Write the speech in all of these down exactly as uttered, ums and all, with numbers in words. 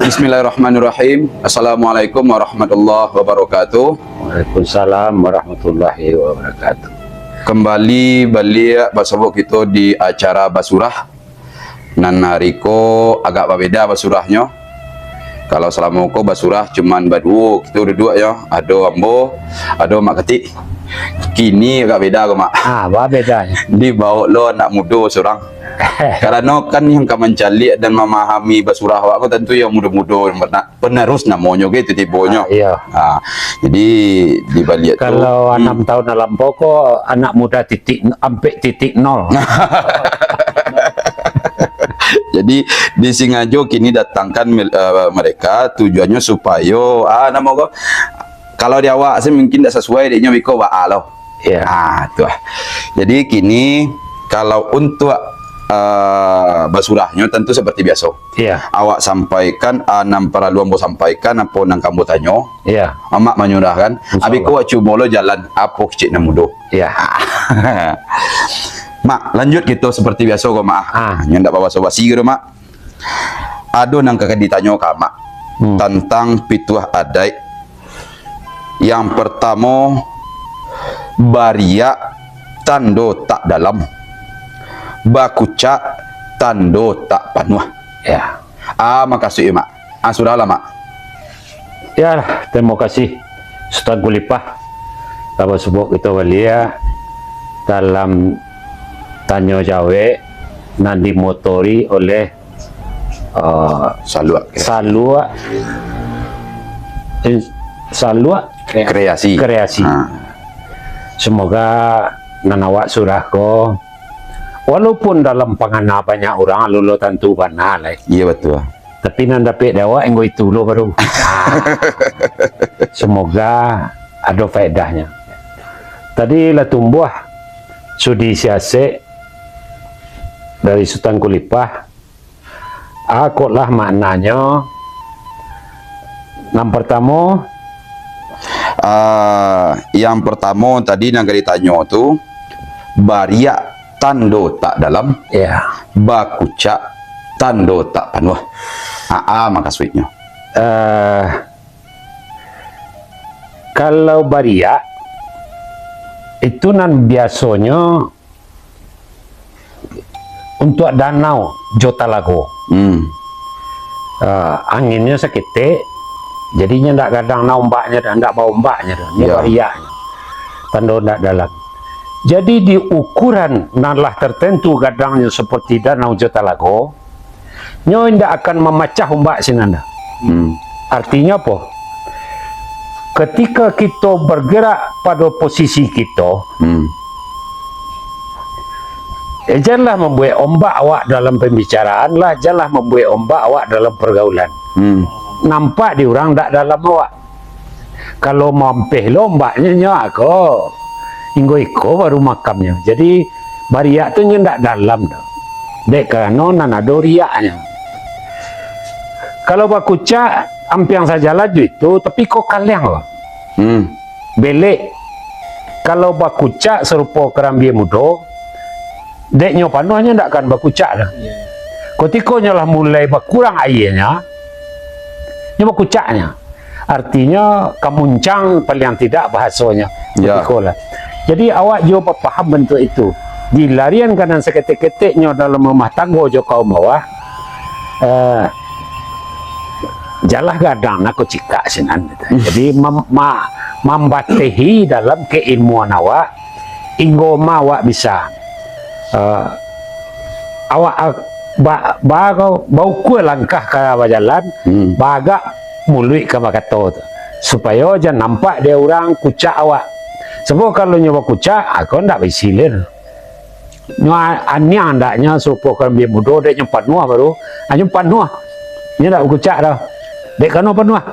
Bismillahirrahmanirrahim. Assalamualaikum warahmatullahi wabarakatuh. Waalaikumsalam warahmatullahi wabarakatuh. Kembali baliak basobok kito di acara basurah. Nan hari ko agak babeda basurahnyo. Kalau salamo ko basurah cuman baduo kito duduak yo. Ado ambo, ado Mak Katik. Kini agak beda ko, Mak. Ah, ba bedanyo? Dibaok lo anak mudo surang. Karano kan yang ka mancaliak dan mamahami basurah awak ko tantu yang mudo-mudo, yang pernah penerus namonyo gitu tibonyo. Ah, iya. Ah, jadi di baliak tu, kalau hmm. Anam tahun talampau ko anak muda titik, ampek titik nol. Jadi disingajo kini datangkan mil-, eh, mereka tujuannyo supayo, ah, namo ko, kalau di awak sih mungkin dak sasuai, dek nyo biko baa lo. Iya. Ah, tu ah. Jadi kini kalau untuk, eh, basurahnyo tantu seperti biaso. Iya. Awak sampaikan, ah, nan paralu ambo sampaikan, apo nan ka ambo tanyo. Iya. Amak manyurahkan. Insya Allah. Abih ko awak cubo lo jalan, apo kecek nan mudo. Iya. Mak, lanjut kito seperti biaso ko, Mak. Ah. Nyo ndak babasa-basi ko, Mak. Ado nan ka ditanyo ka Amak. Hmm. Tantang pituah adaik. Yang pertamo, bariak tando tak dalam, bakucak tando tak panuah. Ya. Ah, makasuik, Mak. Ah, sudahlah, Mak. Ya, terima kasih, Sutan Kulipah. Lah basobok kito baliak dalam tanyo jawek nan dimotori oleh, eh, Saluak. Saluak. In-, Saluak Kre-, Kreasi. Kreasi. Ha. Semoga nan awak surah ko, walaupun dalam pangana banyak urang, alun lo tantu bana lai. Iya, batua. Tapi nan dapek di awak, anggo itu lo baru. Semoga ado faedahnyo. Tadi lah tumbuah sudi siasek dari Sutan Kulipah. Akoklah maknanyo. Nan pertamo, ah, yang pertamo tadi nan ka ditanyo tu, bariak tando tak dalam, ya, bakucak tando tak panuah. Aa, makasuiknyo. Eh, kalau bariak, itu nan biasonyo untuak danau jo talago. Hmm. Ah, anginnyo saketek, jadinyo ndak gadang nah ombaknyo doh, ndak baombaknyo doh, nyo, ya, bariaknyo. Tando ndak dalam. Jadi, di ukuran nan lah tertentu gadangnyo seperti danau jo talago, nyo indak akan mamacah ombak sinan doh. Hmm. Artinyo apo? Ketika kito bergerak pado posisi kito, hmm, eh, janlah mambuek ombak awak dalam pembicaraan lah, janlah mambuek ombak awak dalam pergaulan. Hmm. Nampak di urang ndak dalam awak. Kalau mampeh lo ombaknyo, nyo ko, inggo iko baru makamnyo. Jadi, bariak tu nyo ndak dalam doh. Dek karano nan ado riaknyo. Kalau bakucak, ampiang sajalah jo itu, tapi ko kaliang lo. Hmm. Belek. Kalau bakucak sarupo karambia mudo, dek nyo panuah nyo ndak akan bakucak doh. Iya. Kutiko nyo lah mulai bakurang aianyo, nyo bakucaknyo. Artinyo, kamuncang paliang tidak bahasonyo. Ya. Kutiko lah. Jadi, awak juo bapaham bantuak itu. Dilarian ka nan saketek-keteknyo dalam rumah tanggo jo kaum awak, eh, janlah gadang nah ko cikak sinan. Jadi, mam-, ma-, mambatehi dalam keilmuan awak, inggo ma awak bisa, eh, awak, ah, ba-, ba-, baukua langkah ka bajalan, hmm, baagak muluik ka bakato tu. Supayo jan nampak dek urang kucak awak. Sabab kalau nyo bakucak, ah, ko ndak baisi lai. Nyo a-, aniang andaknyo sarupo karambia mudo, dek nyo panuah baru, ah, nyo panuah. Nyo ndak bakucak doh. Dek karano panuah.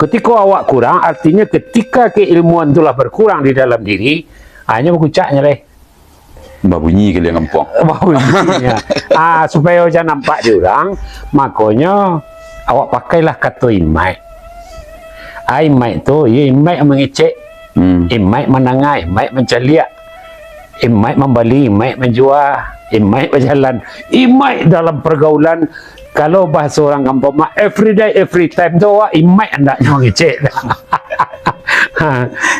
Kutiko awak kurang, artinyo ketika keilmuan tu lah bakurang di dalam diri, ah, nyo bakucaknyo lai. Babunyi kaliang kampuang. Babunyi, ya. Ah, supayo jan nampak di urang, makonyo awak pakailah kato imaik. Ah, imaik tu, iyo imaik mangecek. Hmm. Imaik manangah, imaik mancaliak. Imaik mambali, imaik manjua, imaik bajalan. Imaik dalam pergaulan, Kalau bahaso urang kampuang mah, every day, every time tu awak imaik andaknyo mangecek. Ha,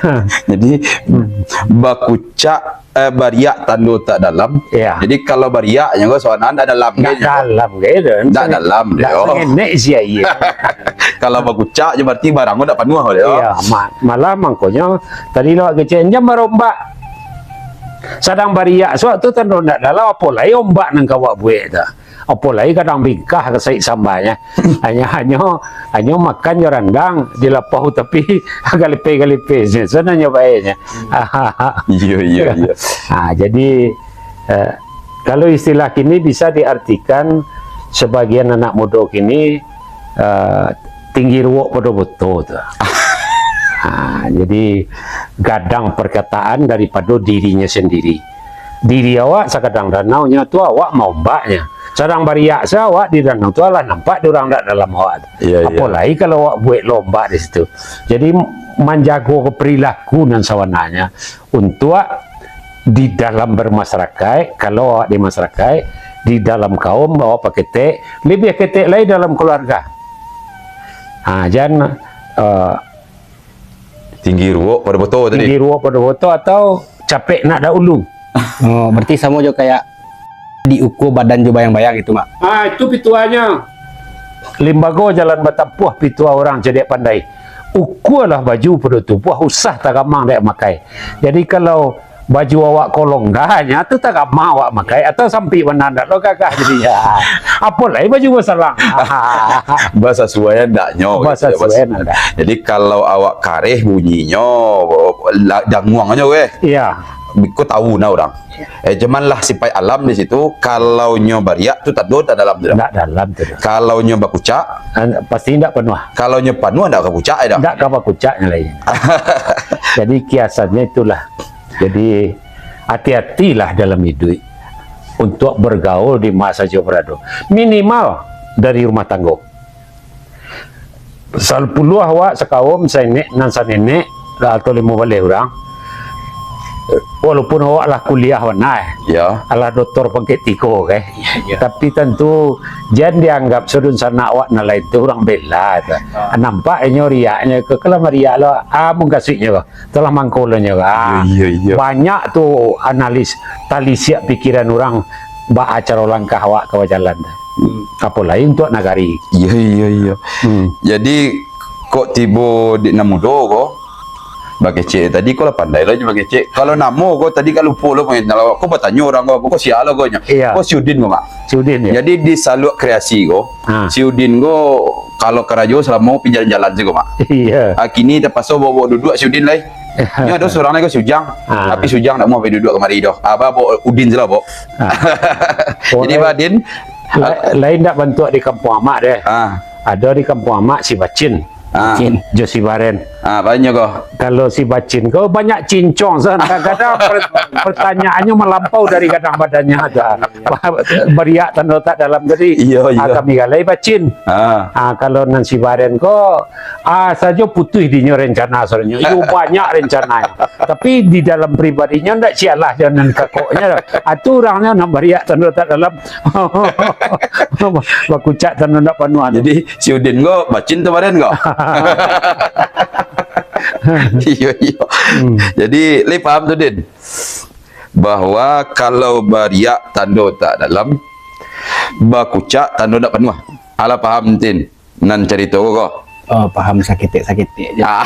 ha. Jadi, hmm, bakucak, eh, bariak tando tak dalam. Iya. Jadi, kalau bariaknyo ko sawana ndak dalam. Ndak dalam, gitu. Ndak dalam, ndak, oh, sangenek isi aia. Kalau bakucak, je berarti barang ko ndak panuah, oh. Iya, ma-, malah mangkonyo, tadi lo awak kecek, jan barombak. Sadang bariak, suatu tando ndak dalam, apo lai ombak nan ka awak buek tu. Apo lai gadang bingkah ka saik sambanyo. Hanyo, hanyo, hanyo makan jo randang di lapau tapi galipe-galipe. Sananyo bae nyo. Iyo, iyo, iyo. Ha, jadi, eh, kalau istilah kini bisa diartikan sebagian anak mudo kini, eh, tinggi ruok pado boto tu. Ha, jadi gadang perkataan daripado dirinyo sandiri. Diri awak sakadang danau nyo tu awak maombaknyo. Sadang bariak se awak di danau tu alah nampak di urang dak dalam awak tu. Iya, iya. Apolai kalau awak buek lo ombak di situ. Jadi manjago perilaku nan sabananyo untuak di dalam bermasyarakat, kalau awak di masyarakat, di dalam kaum awak paketek, lebih ketek lai dalam keluarga. Ha, jan, eh, tinggi ruok pado boto tadi. Tinggi ruok pado boto atau capek nak daulu. Oh, berarti samo jo kayak diukur badan jo bayang-bayang gitu, Mak. Ah, itu pituahnyo. Limbago jalan batampuah, pituah urang cadiak pandai. Ukualah baju pado tubuah, usah tagamang dek makai. Jadi kalau baju awak kolong dah, nya tu tagamang awak makai, atau sampik bana ndak lo gagah jadi. Ya. Apo lai baju basalang. Basasuaian ndaknyo, gitu ya, Bas. Basasuaian ndak. Jadi kalau awak kareh bunyinyo, la-, danguangnyo weh. Iya. Ko tahu nah urang. Eh, cuman lah sifat alam di situ, kalau nyo bariak tu tando tak dalam tu dah. Ndak dalam tu dah. Kalau nyo bakucak, an-, pasti ndak panuah. Kalau nyo panuah ndak ka kucak ai dah. Ndak ka bakucak nyo lai. Jadi kiasannyo itulah. Jadi hati-hatilah dalam iduik untuak bergaul di ma sajo barado. Minimal dari rumah tanggo. Sapuluah awak sakaum, sanenek nan sanenek, atau limo baleh urang. Walaupun awak lah kuliah bana, eh. Ya. Alah doktor pangkek tigo, eh. Ya, ya. Tapi tantu jan dianggap sadunsanak awak nan lain tu urang bela tu. Ah. Nampak inyo riaknyo, ke-, kalau mariak lo, ah, mungkasuiknyo ko. Telah mangko lo nyo, ah. Iya, iya, iya. Banyak tu analis, talisiak pikiran urang baa caro langkah awak ka bajalan tu. Hmm. Apo lai untuak nagari. Iya, iya, iya. Hmm. Jadi, kok tibo di nan mudo ko, bakecek tadi ko lah pandai lah jo bakecek. Kalau namo ko tadi ka lupo lo, ko batanyo urang ko, ko sia lo ko nyo. Iya. Ko si Udin ko, Mak. Si Udin, ya. Jadi, di Saluak Kreasi ko, ha, si Udin ko kalau karajo salamo pi jalan-jalan sajo, Mak. Iya. Ah, kini tapaso bawa-bawa duduak si Udin lai. Nyo ado surang lai ko si Ujang. Ah. Tapi si Ujang ndak amuah pai duduak kamari doh. Aba bawa Udin se lah, bawa. Ah. Jadi, Udin, la-, lain ndak bantuak di kampuang Amak deh. Ah. Ado di kampuang Amak si Bacin. Ah. Bacin. Jo si Baren. Ah, banyak ko. Kalau si Bacin ko banyak cincong, sa-, kadang-kadang per-, pertanyaannyo malampau dari gadang badannyo tu. Bariak tando tak dalam tadi. Iyo, ah, iyo. Kami galai Bacin. Ah. Ah, kalau nan si Baren ko, ah, sajo putuih dinyo rencana sabananyo. Iyo, banyak rencananyo. Tapi di dalam pribadinyo ndak cialah jo nan kakoknyo. Ah, tu urangnyo nan bariak tando tak dalam. Bakucak tando ndak panuah tu. Jadi, si Udin ko Bacin tu Baren ko? Iyo, iyo. Hmm. Jadi, lai paham tu, Din? Bahwa kalau bariak tando tak dalam, bakucak tando ndak panuah. Alah paham, Tin? Nan carito ko, ko? Oh, paham saketek-saketek je. Ah.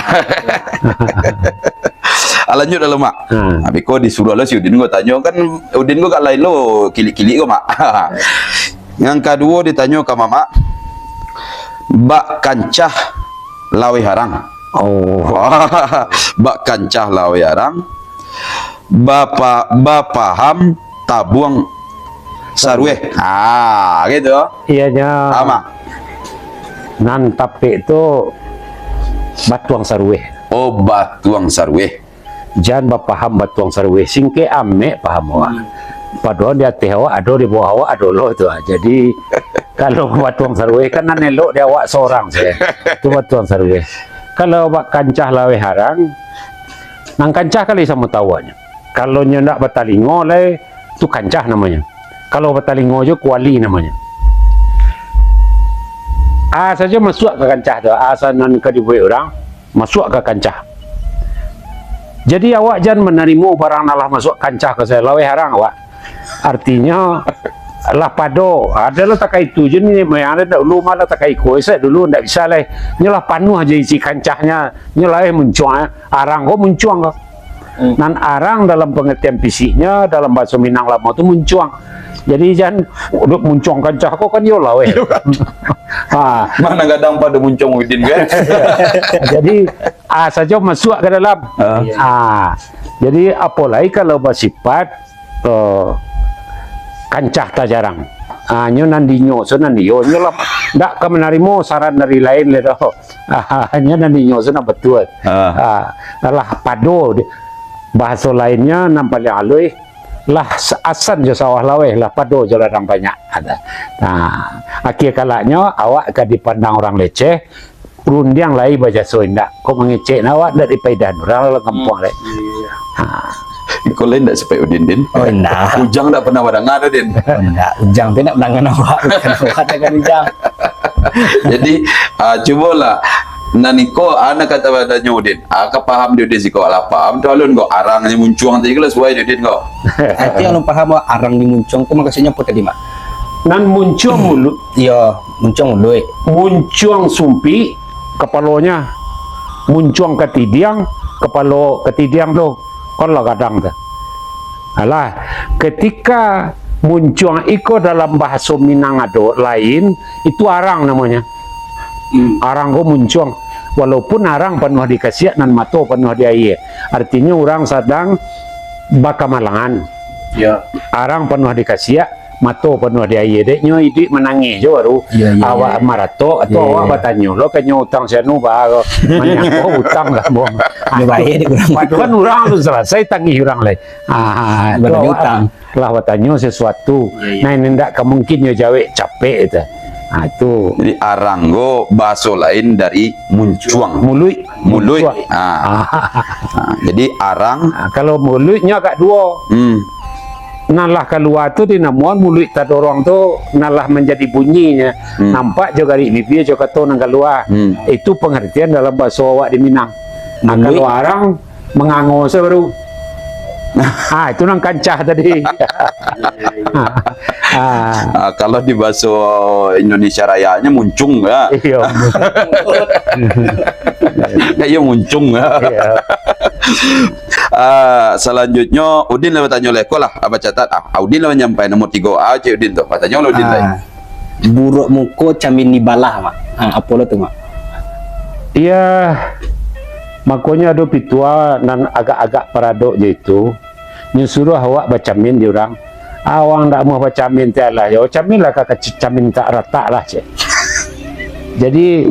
Ah, lanjut lah, Mak. Hmm. Habis ko disuruah lah si Udin ko tanyo, kan Udin ko gak lain lo, kilik-kilik ko, Mak. Yang kaduo ditanyo ka Mamak, bak kancah laweh arang. Oh. Bak kancah laweh arang. Bapa-, bapaham tabuang sarueh. Ah, gitu. Iya, nyo. Ama. Nan tapek tu batuang sarueh. Oh, batuang sarueh. Jan bapaham batuang sarueh. Singkek amek paham awak. Padahal di ateh awak ado, di bawah awak ado lo tu. Jadi, kalau batuang sarueh kan nan elok di awak sorang se. Tu batuang sarueh. Kalau bak kancah laweh arang, nan kancah kali samo tawonyo. Kalau nyo ndak batalingo lai, tu kancah namonyo. Kalau batalingo jo, kuali namonyo. A sajo masuak ka kancah tu, a sa-, nan ka dibuek urang, masuak ka kancah. Jadi, awak jan manarimo barang nan lah masuak kancah ka sajo, laweh arang awak. Artinyo, lah pado, ado lah takai tu je ni, yang ado dulu mah lah takai ko, isak dulu ndak bisa lai. Nyo lah panuah je isi kancahnyo, nyo laweh muncuang, arang ko muncuang ko. Hmm. Nan arang dalam pangartian fisiknyo, dalam bahaso Minang lamo tu muncuang. Jadi jan, "Duk muncuang kancah ko kan iyo laweh." Iyo kancah. Ha. Mano gadang pado muncuang Udin kan? Jadi, a sajo masuak ka dalam. Ha. A. Jadi, apo lai kalau basipat, eh, kancah tajarang. A, nyo nan dinyo, so nan iyo, nyo lah ndak ka manarimo saran dari lain lai doh. A, nyo nan dinyo, so nan batua. Ha. A, lah pado di-, bahaso lainnyo nan paliang aluih, lah sa-, asan jo sawah laweh, lah pado jo ladang banyak, kata. Nah, akhir kalaknyo awak ka dipandang urang leceh, rundiang lai bajaso indak. Kok mangecek nah awak ndak dipaidahan urang dalam kampuang lai. Iyo. Ha. Kau lain ndak sepaik Udin, Din? Oh, indak. Ujang ndak pernah badanga tu, Din? Oh, indak. Ujang tu ndak badanga awak, bukan awak dengan Ujang. Jadi, ah, cubolah. Nan iko, ah, nan kata batanyo Udin. Ah, ka paham di Udin siko, alah paham tu alun ko. Arang ni muncuang tadi ko lah suai di Udin ko. Arti alun paham, arang ni muncuang ko maksudnyo apo tadi, Mak? Nan muncuang muluik. Iyo, muncuang muluik. Muncuang sumpik, kapalonyo. Muncuang katidiang, kapalo katidiang tu. Kan lah gadang tu. Alah, ketika muncuang iko dalam bahaso Minang ado lain, itu arang namonyo. Hmm. Arang ko muncuang. Walaupun arang panuah di kasiak nan mato panuah di aia. Artinyo urang sadang bakamalangan. Ya. Arang panuah di kasiak, mato panuah di aia. Dek nyo iduik manangih jo baru. Ya, ya, awak ya, ya. Maratok atau ya, awak ya, batanyo lo ka nyo utang si anu ba ko. Manyangko utang lah, Bang. Nyo bayar dek urang. Paduan urang tu salasai tangih urang lai. Ah, batanyo tu awak utang. Lah batanyo sesuatu. Ya, ya. Nah, ini ndak ka mungkin nyo jawek capek tu. Ah, tu. Jadi, arang ko bahaso lain dari muncuang. Muluik. Muluik. Muncuang. Ah. Ah. Ah, jadi arang. Ah, kalau muluiknyo agak duo. Hmm. Nan lah kalua tu dinamoan muluik tadorong tu, nan lah manjadi bunyinyo. Hmm. Nampak jo garik bibia jo kato nan kalua. Hmm. Itu pangartian dalam bahaso awak di Minang. Ah, muluik. Kalau arang, mangango sajo baru. Ah, itu nan kancah tadi. Ah. Ah, kalau di bahaso Indonesia Raya-nyo muncung, ya. Iyo. Iyo, muncung, ya. Iyo. Ah, salanjutnyo, Udin lah batanyo lai ko lah, ah, bacatat, ah. Ah, Udin lah manyampai nomor tigo. Ah, cek Udin tu. Batanyo lah Udin lai. Ah. Buruak muko camin dibalah, Mak. Ha, apo lo tu, Mak? Iya, makonyo ado pitua nan agak-agak paradok jo itu, nyo suruah awak bacamin di urang. Ah, awak ndak amuah bacamin, tialah yo, caminlah ka, ka camin tak ratak lah, cek. Jadi,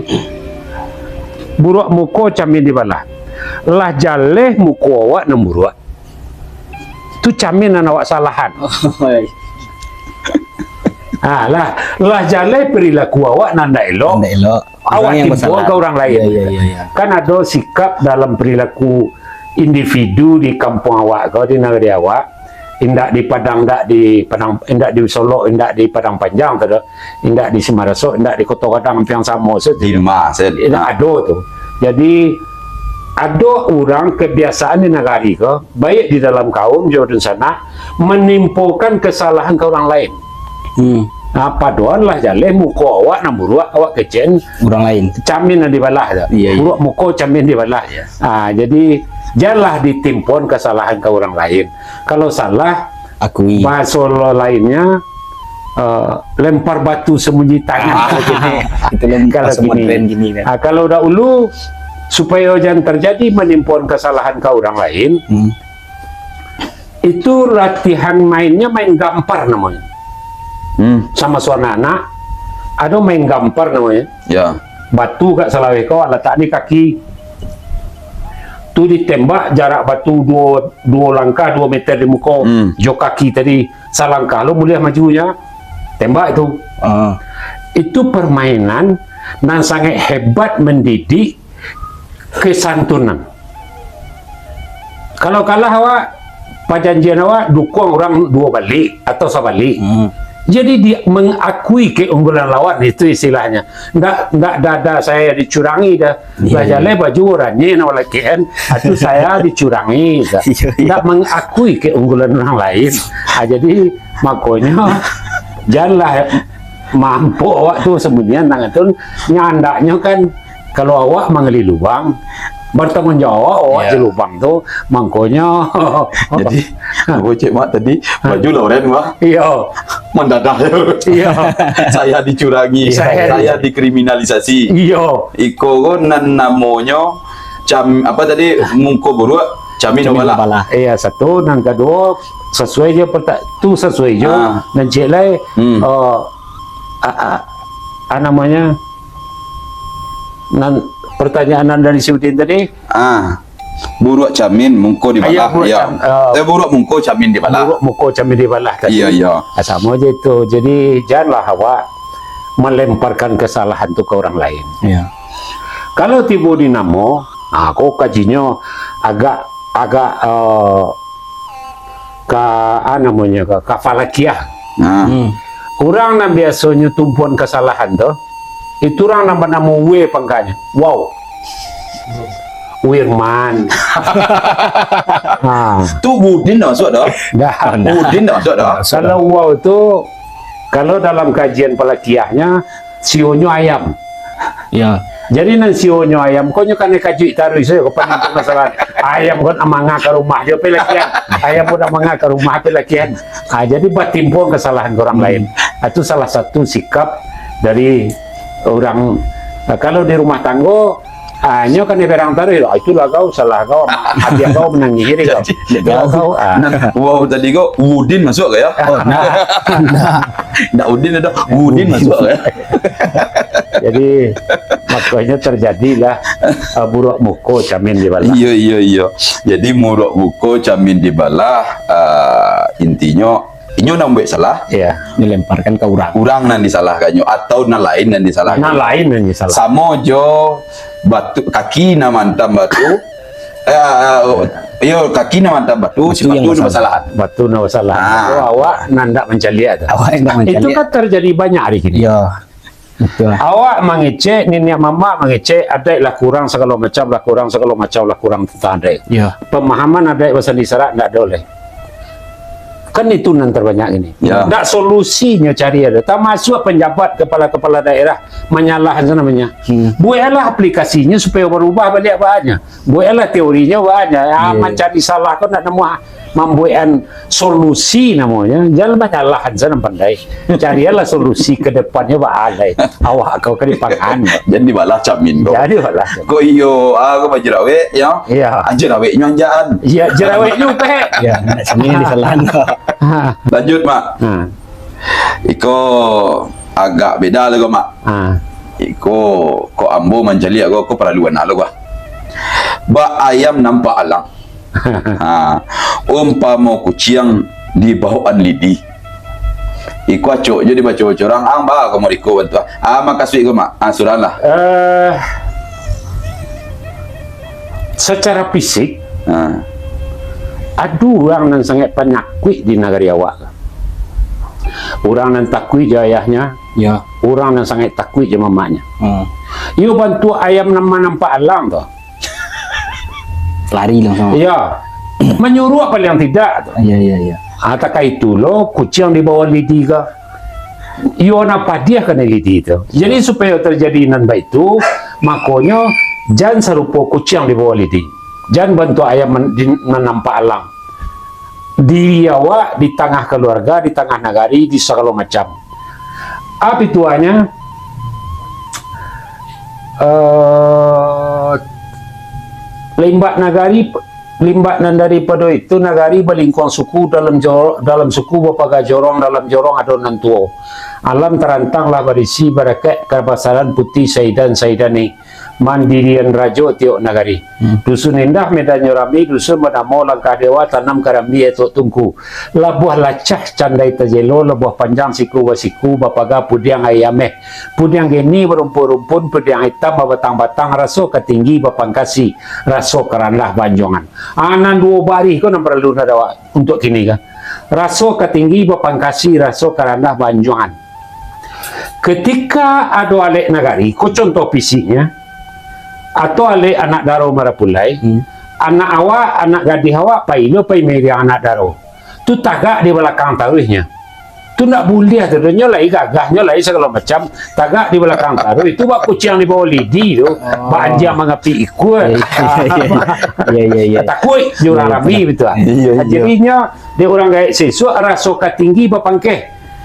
buruak muko camin dibalah. Lah jaleh muko awak nan buruak. Tu camin nan awak salahan. Ha, lah, lah jaleh perilaku awak nan ndak elok. Ndak elok. Awak timbua ka urang lain. Ya, ya, ya, ya. Kan ado sikap dalam perilaku individu di kampuang awak ko, di nagari awak, indak di Padang, indak di Padang, indak di Solok, indak di Padang Panjang tu doh. Indak di Simarasok, indak di Koto Gadang, ampia samo sajo. Di rumah sajo. Indak ado tu. Jadi, ado urang kebiasaan di nagari ko, baik di dalam kaum jo dunsanak, manimpokan kesalahan ka urang lain. Hmm. Nah, padohal lah jaleh muko awak nan buruak, awak kecekan urang lain. Camin nan dibalah tu. Iya, iya. Buruak muko camin dibalah. Iya. Ah, jadi, janlah ditimpoan kesalahan ka urang lain. Kalau salah, akui. Bahaso lainnyo, eh, lempar batu sembunyi tangan, kalau kini. Itu lempar. Kalau kini. Ah, kalau dahulu, supayo jan terjadi manimpoan kesalahan ka urang lain, hmm, itu latihan mainnyo main gampar namonyo. Hmm. Samo-samo anak-anak, ado main gampar namonyo. Ya. Batu agak salaweh ko, latak di kaki. Tu ditembak jarak batu duo, duo langkah, duo meter di muko. Hmm. Jo kaki tadi, salangkah lo buliah majunyo. Tembak itu. Ah. Itu permainan nan sangat hebat mendidik kesantunan. Kalau kalah awak, pajanjian awak dukuang urang duo baliak atau sabaliak. Hmm. Jadi, dia mengakui keunggulan lawan, itu istilahnya. Ndak, ndak dada saya dicurangi dah. Lah, iya, jalai baju orangnya nak balakian, atau saya dicurangi dah. Iya, iya. Ndak mengakui keunggulan orang lain. Ah, jadi, makonyo, janlah mampok awak tu sambunyian tangan tu, nyandaknyo kan, kalau awak manggali lubang, bertanggung jawab awak, iya, di lubang tu, mangkonyo. Jadi, apa cek Mak tadi, ha, baju lah oren, Mak. Iyo. Mandadak. Iyo. Saya dicurangi, saya, saya dikriminalisasi. Iyo. Iko ko nan namonyo cam-, apa tadi, muko buruak, camin balah. Camin balah. Iya, satu, nan kaduo, sasuai jo perta-, tu sasuai jo, ah, nan ciek lai, hmm, eh, a, a, a, namonyo, nan pertanyaan nan dari si Udin tadi? Ah, buruak camin, muko dibalah. Iyo, buruak, ya, cam-, eh, eh, buruak muko camin dibalah. Buruak muko camin dibalah tadi. Iyo, iyo. Ah, samo je tu. Jadi, janlah awak melemparkan kesalahan tu ke orang lain. Iyo. Kalau tibo di namo, ah, ko kajinyo agak, agak, eh, ka, ah, namonyo ka, ka falakiah. Nah. Hmm. Urang nan biasonyo tumpuan kasalahan tu, itu urang nan banamo W pangkanyo. Wow. Wirman. Ha. Tu Udin dah masuk dah. Dah. Udin dah masuk dah. Kalau wow tu, kalau dalam kajian falakiahnyo, sionyo ayam. Ya. Jadi nan sionyo ayam, ko nyo kanai kajuik taruih sajo, ko panantu masalah. Ayam ko nak manga ka rumah jo palakiah. Ayam ko nak manga ka rumah palakiah. Ah, jadi batimpuang kasalahan ka urang lain. Ah, itu salah satu sikap dari urang, ah, kalau di rumah tanggo, ah, nyo kanai berang taruih, ah, itulah kau, salah kau, abiak kau manangih diri kau. Jadi, kau, kau, ah. Nah, wow tadi ko, Udin masuk ka ya? Oh, nah. Nah. Ndak Udin ado, Udin masuk ya. Jadi, makonyo terjadilah, ah, buruak muko camin dibalah. Iyo, iyo, iyo. Jadi, buruak muko camin dibalah, ah, intinyo, inyo nan buek salah. Iya. Dilemparkan ka urang. Urang nan disalahkannyo, atau nan lain nan disalahkan. Nan lain nan disalahkan. Samo jo batu, kaki nan mantam batu, eh, eh, oh, iyo, kaki nan mantam batu, batu sipatu nan basalahan. Batu nan basalahan. Ah. Itu awak nan ndak mancaliak tu. Awak yang ndak mancaliak. Itu kan terjadi banyak hari kini. Iya. Betul. Awak mangecek, niniak mamak mangecek, adaik lah kurang sagalo macam, lah kurang sagalo macam, lah kurang tantang adaik. Iya. Pemahaman adaik basandi sarak ndak ado lai. Kan itu nan terbanyak ini. Ya. Ndak solusinyo cari ado. Tamasuak penjabat, kepala-kepala daerah, manyalahan sana manya. Hmm. Bueklah aplikasinyo supayo barubah baliak bahanyo. Bueklah teorinyo bahanyo. Ah, iya, iya. Mancari salah ko ndak nemu, ah, mambuekan solusi namonyo. Jangan manyalahan sana pandai. Carilah solusi ke depannyo baalai. Awak kau ka dipangan. Jan dibalah camin kau. Jan dibalah. Kok iyo, ah, kau bajerawek, ya? Iya. Ah, jeraweknyo anjaan. Iya, jeraweknyo upek. Iya, nak sini disalahan. Ha. Lanjut, Mak. Ha. Iko agak beda lah, Mak. Ha. Iko, kok ambo mancaliak ko, ko paralu bana lo, Bah. Bak ayam nampak alang. Ha, umpamo kuciang dibaokan lidi. Iko acok jo dibaco-baco urang, ang ba komo iko bantuak. Ah, makasuik ko, Mak. Ah, surang lah. Eh, secara fisik, ha, ado urang nan sangaik panyakuik di nagari awak. Urang nan takuik jo ayahnyo, ya, urang nan sangaik takuik jo mamaknyo. Hmm. Iyo bantuak ayam nan manampak alang tu. Lari langsung. Iya. Manyuruak paling tidak tu. Iya, iya, iya. Ah, takah itu lo, kuciang dibaokan lidi ka. Iyo nak padiah kanai lidi tu. Jadi, supayo terjadi nan baitu, makonyo, jan sarupo kuciang dibaokan lidi. Jan bantuak ayam man-, di, nan nampak alang. Diri awak di tangah kaluarga, di tangah nagari, di sagalo macam. Apo ituanyo? Eh, limbak nagari, limbak nan daripado itu, nagari balingkuang suku, dalam jor-, dalam suku bapaga jorong, dalam jorong ado nan tuo. Alam tarantang lah barisi, barakaik kabasaran putih saidan-saidan ni. Mandirian rajo tiok nagari. Hmm. Dusun indah medannyo rami, dusun banamo Langkah Dewa, tanam karambia etok tungku. Labuah lacah candai tajelo, labuah panjang siku basiku, bapaga pudiang aia ameh. Pudiang geni barumpun-rumpun, pudiang itam babatang-batang, raso ka tinggi bapangkasi, raso ka randah baanjuangan. Ah, nan duo barih ko nan paralu ndak awak untuak kini ka. Raso ka tinggi bapangkasi, raso ka randah baanjuangan. Ketika ado alek nagari, ko contoh fisiknyo, atau alek anak daro marapulai, Hmm. anak awak, anak gadih awak, pai lo pai mairiang anak daro. Tu tagak di balakang taruihnyo. Tu ndak buliah tu, nyo lai gagah, nyo lai sagalo macam, tagak di balakang taruih. Tu bak kuciang di bawah lidi tu, Oh. bak anjiang mangapik ikua. Iya, iya, iya. Takuik jo urang Iya, rami betul. betul. Iya, iya. Jadinyo, dek urang gaek sisuak, raso ka tinggi bapangkeh.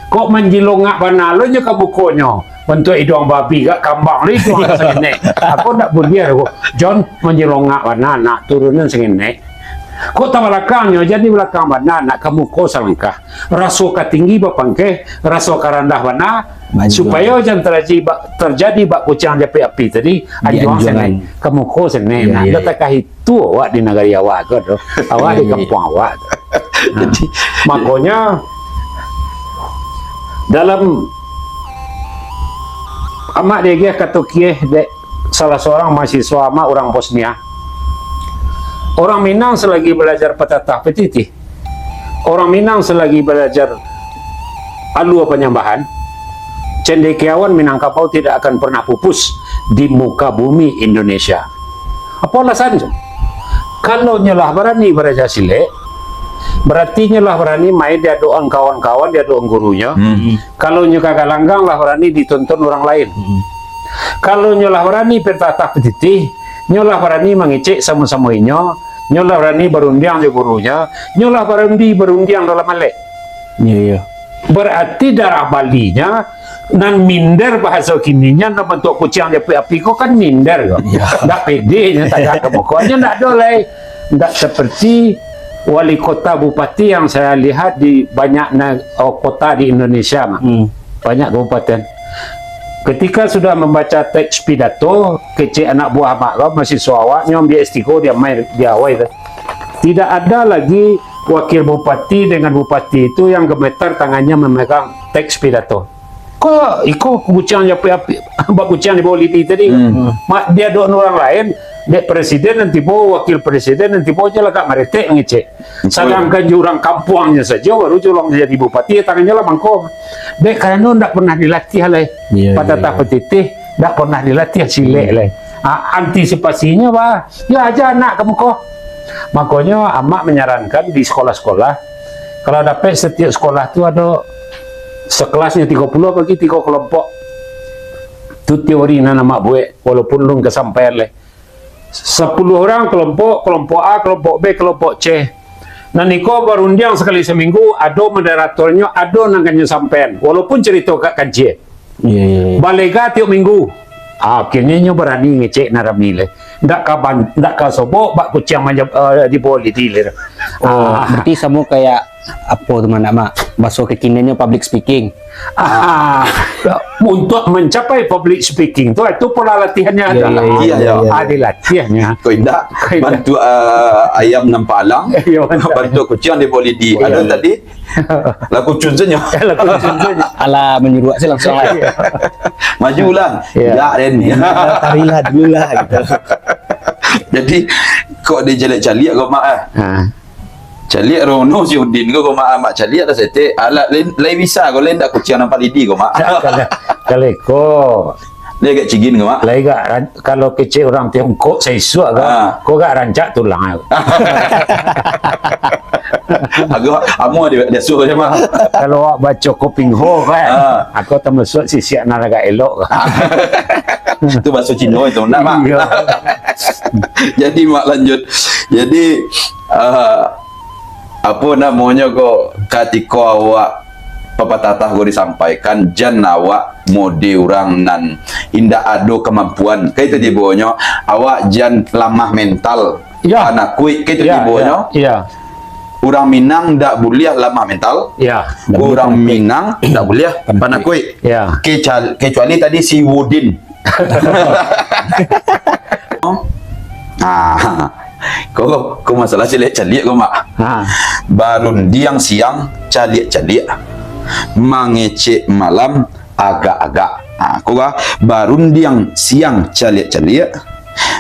Kok manjilongak bana lo nyo ka mukonyo. Bantuak iduang babi, gak kambang lo iduang sakenek. Ako ndak buliah ko. Jon manjilongak bana, nak turunan sakenek. Kok tabalakangnyo, jan di balakang bana, nak ka muko salangkah. Raso ka tinggi bapangkeh, raso ka randah bana, Maju. supayo jan terjadi ba-, terjadi bak kuciang japik api tadi, Di anjuang anjuangan. sakenek, ka muko sakenek. Iya, Nah, iya, ndak iya. takah itu awak di nagari awak ko tu. Awak Iya, di iya, iya. kampuang awak tu. Nah, Jadi, makonyo, dalam amak diagiah kato kieh dek salah seorang mahasiswa amak urang Bosnia, orang Minang selagi belajar patatah patitih, orang Minang selagi belajar alua panyambahan, cendekiawan Minangkabau tidak akan pernah pupus di muka bumi Indonesia. Apo alasan tu? Kalau nyo lah barani baraja silek, barati nyo lah barani main di adokan kawan-kawan, di adokan gurunyo. Hmm. Kalau nyo ka galanggang lah barani ditonton urang lain. Hmm. Kalau nyo lah barani patatah patitih, nyo lah barani mangecek samo-samo inyo, nyo lah barani barundiang jo gurunyo, nyo lah barani barundiang dalam alek. Iya, iya. Barati darah Balinyo, nan minder bahaso kininyo, nan bantuak kuciang japik api ko kan minder ko. Iya. Ndak pede nyo tagak ka muko, nyo ndak ado lai. Ndak seperti wali kota bupati yang saya lihat di banyak na-, oh, kota di Indonesia, Mak. Hmm. Banyak kabupaten. Ketika sudah membaca teks pidato, kecek anak buah Mak ko, mahasiswa awak, nyo ambiak S tigo, dia main, dia awai tu. Tidak ada lagi wakil bupati dengan bupati itu yang gemetar tangannya memegang teks pidato. Ko iko kuciang di api-api, bak kuciang di bawah lidi tadi. Hmm. Mak, di adokan urang lain, dek presiden nan tibo, wakil presiden nan tibo, nyo lah agak maretek mangecek. Betul. Sadangkan jo urang kampuangnyo sajo, baru jo urang jadi bupati, tangannyo lah mangko. Dek karano ndak pernah dilatih lai. Iya, iya, Patatah iya. patitih, ndak pernah dilatih silek Hmm. lai. Ah, antisipasinyo, bah, yo aja anak ka muko. Makonyo, amak manyarankan di sekolah-sekolah, kalau dapek setiap sekolah tu ado sekelasnyo tigo puluah bagi tigo kelompok. Tu teori nan amak buek, walaupun lun kasampaian lai. Sapuluah urang kelompok, kelompok A, kelompok B, kelompok C. Nan iko barundiang sakali saminggu, ado moderatornyo, ado nan kanyo sampaian, walaupun carito agak kancil. Iya, iya, iya. Balega tiok minggu. Ah, akhirnyo inyo barani ngecek nan rami lai. Ndak ka ban-, ndak ka sobok bak kuciang manja-, eh, di bawah lidi lai. Oh, Ah. berarti samo kayak apo tu, Mak, Mak? Bahaso kekiniannyo public speaking. Ah, untuk mencapai public speaking tu, itu pola latihannyo Iya, adalah iya, iya, Iya, iya, iya. ah, dilatihnya. Kok indak, Kok indak. bantuak, ah, ayam nampak alang, Iya, bantuak. bantuak kuciang di bawah lidi. Oh, Ado iya. tadi, Lah kucun sajo. Lah kucun sajo. Alah, manyuruak se langsung lah. Maju lah. Ya. Dak, Den. Tarilah dulu lah, gitu. Jadi, kok dicaliak-caliak ko, Mak, ah? Ha. Caliak Rono si Udin ko, ko, Mak, Mak caliak dah setek. Alah, lain, lain bisa ko, lain dak kuciang nampak lidi ko, Mak. Kalau, kalau ko, Lai agak cigin ko, Mak? Lai agak ran-, kalau kecek urang Tiongkok, saisuak ko, Ah. ko agak rancak tulang ko. Agak amuah di, di asuh je, Mak. Kalau awak baco Koping Ho ko, eh, Ah. ako tamasuak sisiak nan agak elok ko. Itu bahaso Cino itu, ndak, Mak? Iya. Jadi, Mak, lanjut. Jadi, ah, apo namonyo ko, katiko awak papatatah ko disampaikan, jan awak mode urang nan indak ado kamampuan. Ka itu tibonyo, awak jan lamah mental, Ya. panakuik. Ka itu Ya, tibonyo, ya, ya. urang Minang ndak buliah lamah mental, Ya. urang Minang ndak buliah Panakuik. panakuik. Ya. Kecal-, kecuali tadi si Wudin. Ah, ko, ko masalah caliak-caliak ko, Mak. Ha. Barundiang siang caliak-caliak, mangecek malam agak-agak. Ha, ko, barundiang siang caliak-caliak,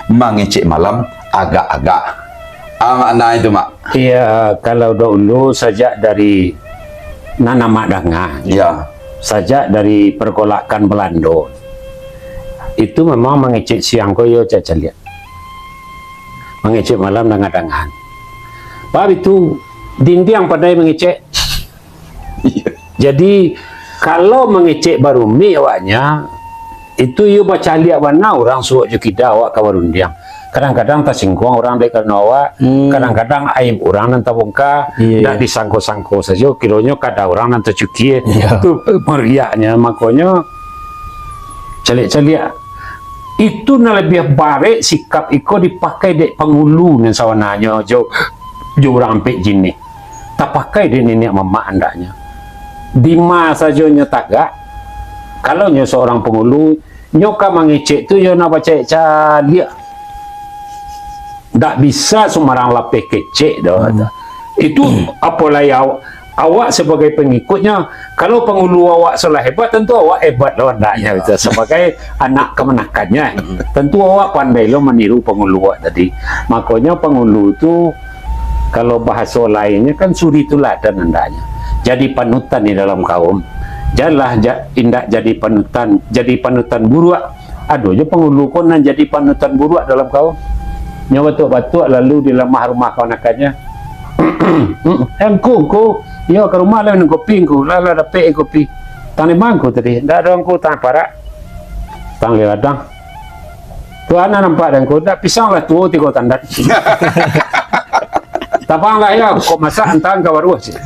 mangecek malam agak-agak. Ah, makna itu, Mak. Iya, kalau dahulu sajak dari nan amak danga, ya, sajak dari pergolakan Belando, itu memang mangecek siang ko yo cak caliak. Mangecek malam dangan-dangan. Bab itu, dindiang pandai mangecek. Iya. Jadi, kalau mangecek barumik awaknya, itu iyo bacaliak bana urang suok jo kida awak ka barundiang. Kadang-kadang tasingguang urang dek karano awak, hmm, kadang-kadang aib urang nan tabongka, iya, ndak disangko-sangko sajo, kironyo kada urang nan tacukia. Iya. Tu mariaknyo, makonyo caliak-caliak. Itu nan labiah barek sikap iko dipakai dek pangulu nan sabananyo jo, jo urang ampek jinih. Tapakai dek niniak mamak andaknyo. Dima sajo nyo tagak, kalau nyo saurang pangulu, nyo ka mangecek tu yo nak bacaliak-caliak. Ndak bisa sumbarang lapeh kecek doh. Hmm. Itu apo lai aw-, awak sabagai pangikutnyo, kalau pangulu awak salah hebat, tantu awak hebat lawan andaknyo, ya, itu sabagai anak kamanakannyo. Hmm. Tantu awak pandai lo maniru pangulu awak tadi. Makonyo pangulu tu, kalau bahaso lainnyo kan suri tuladan andaknyo. Jadi panutan di dalam kaum. Janlah ja-, indak jadi panutan, jadi panutan buruak. Ado jo pangulu ko nan jadi panutan buruak dalam kaum. Nyo batuak-batuak lalu di lamah rumah kamanakannyo. "Eh, Ngku, Ngku. Iyo, ka rumah lah minum kopi, Ngku. Lah, lah dapek kopi. Tang di ma Ngku tadi?" "Ndak ado, Ngku, tang parak. Tang di ladang." "Tu a nan nampak dek Ngku?" "Ndak, pisang lah tuo tigo tandan." "Tabang lah yo, kok masak antaan ka baruah," cek.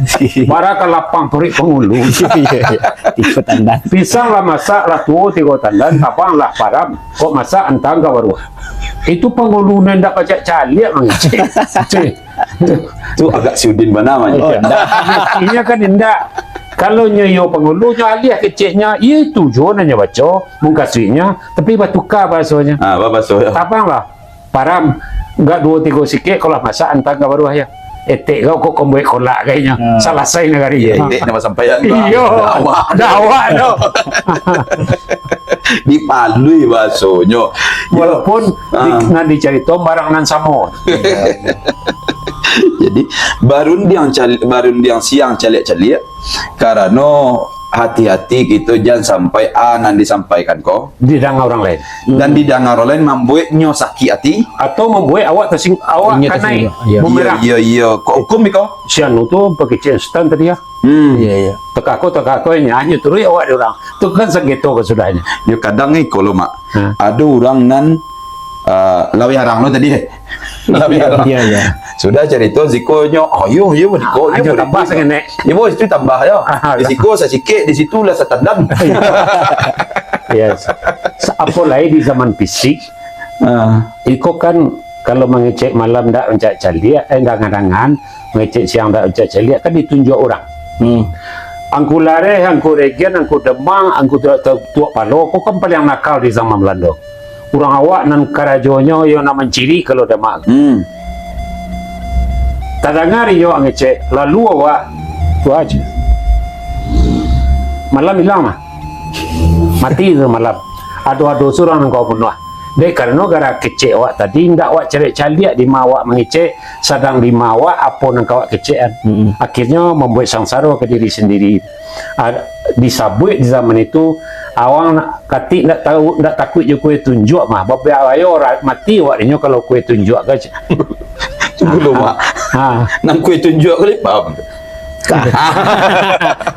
Bara ka lapang paruik pangulu. Iya, iya. Tigo tandan. "Pisang lah masak, lah tuo tigo tandan, tabang lah param, kok masak antaan ka baruah." Itu pangulu nan ndak pacak caliak mangecek. Cek. Tu agak si Udin bana mah. Oh, ndak. Mestinya kan indak. Kalau nyo iyo pangulu, nyo aliah keceknyo, iyo itu juo nan nyo baco, mukasuiknyo, tapi batuka bahasonyo. Ah, ba-, bahaso yo. Tabang lah. Param, agak duo tigo sikek, kalau masak antaan ka baruah yo. Etek kau kok kombuek kolak kayaknyo. Ah. Salasai nagari. Iya, etek nama sampaian tu. Iyo. Ndak awak. Ndak awak tu. Dipalui bahasonyo. Walaupun di, ah, nan dicarito barang nan samo. Jadi, barundiang cal-, barundiang siang caliak-caliak, karano hati-hati kito jan sampai a nan disampaikan ko didanga urang lain. Dan didanga urang lain mambuek nyo sakik ati. Atau mambuek awak tasing-, awak kanai bumerang. Iyo, iyo, iyo. Kok hukum iko? Si anu tu pakecek Sutan tadi yo. Hmm. Iya, iya. Takako, takako, nyo, nyo turuik awak di urang. Tu kan sengketo kasudahnyo. Yo, kadang iko lo, Mak. Ha. Ado urang nan, ah, laweh arang lo tadi, eh. Laweh arang. Iya, iya. Sudah carito siko nyo, "Oh, iyo, iyo, di siko, iyo, tambah sangenek." Iyo, bos, itu tambah yo. Ah, di siko sasikek, di situ lah satandan. Yes. Sa-, apo lai di zaman fisik, ah, iko kan kalau mangecek malam ndak mancak caliak, eh, dangan-dangan, mangecek siang ndak mancak caliak, kan ditunjuak urang. Hmm. Angku Lareh, Angku Regen, Angku Demang, Angku Tuak, Tuak, Tuak Palo, ko kan paliang nakal di zaman Balando. Urang awak nan karajonyo iyo nak manciri kalau Demak. Hmm. Tadanga inyo ngecek, lalu awak tu aja. Malam ilang lah. Mati tu malam. Ado-ado surang nan kau bunuah. Dek karano gara kecek awak tadi, indak awak caliak-caliak di ma awak mangecek, sadang di ma awak apo nan ka awak kecekan. Mm-mm. Akhirnyo mambuek sangsaro ka diri sandiri. Ah, disabuik di zaman itu, awak nak katik ndak tahu, ndak takuik jo kue tunjuak mah. Babiak bayo ra-, mati awak dinyo kalau kue tunjuak ka. Tunggu dulu, Mak. Ha. Nan kue tunjuak ko lai paham tu.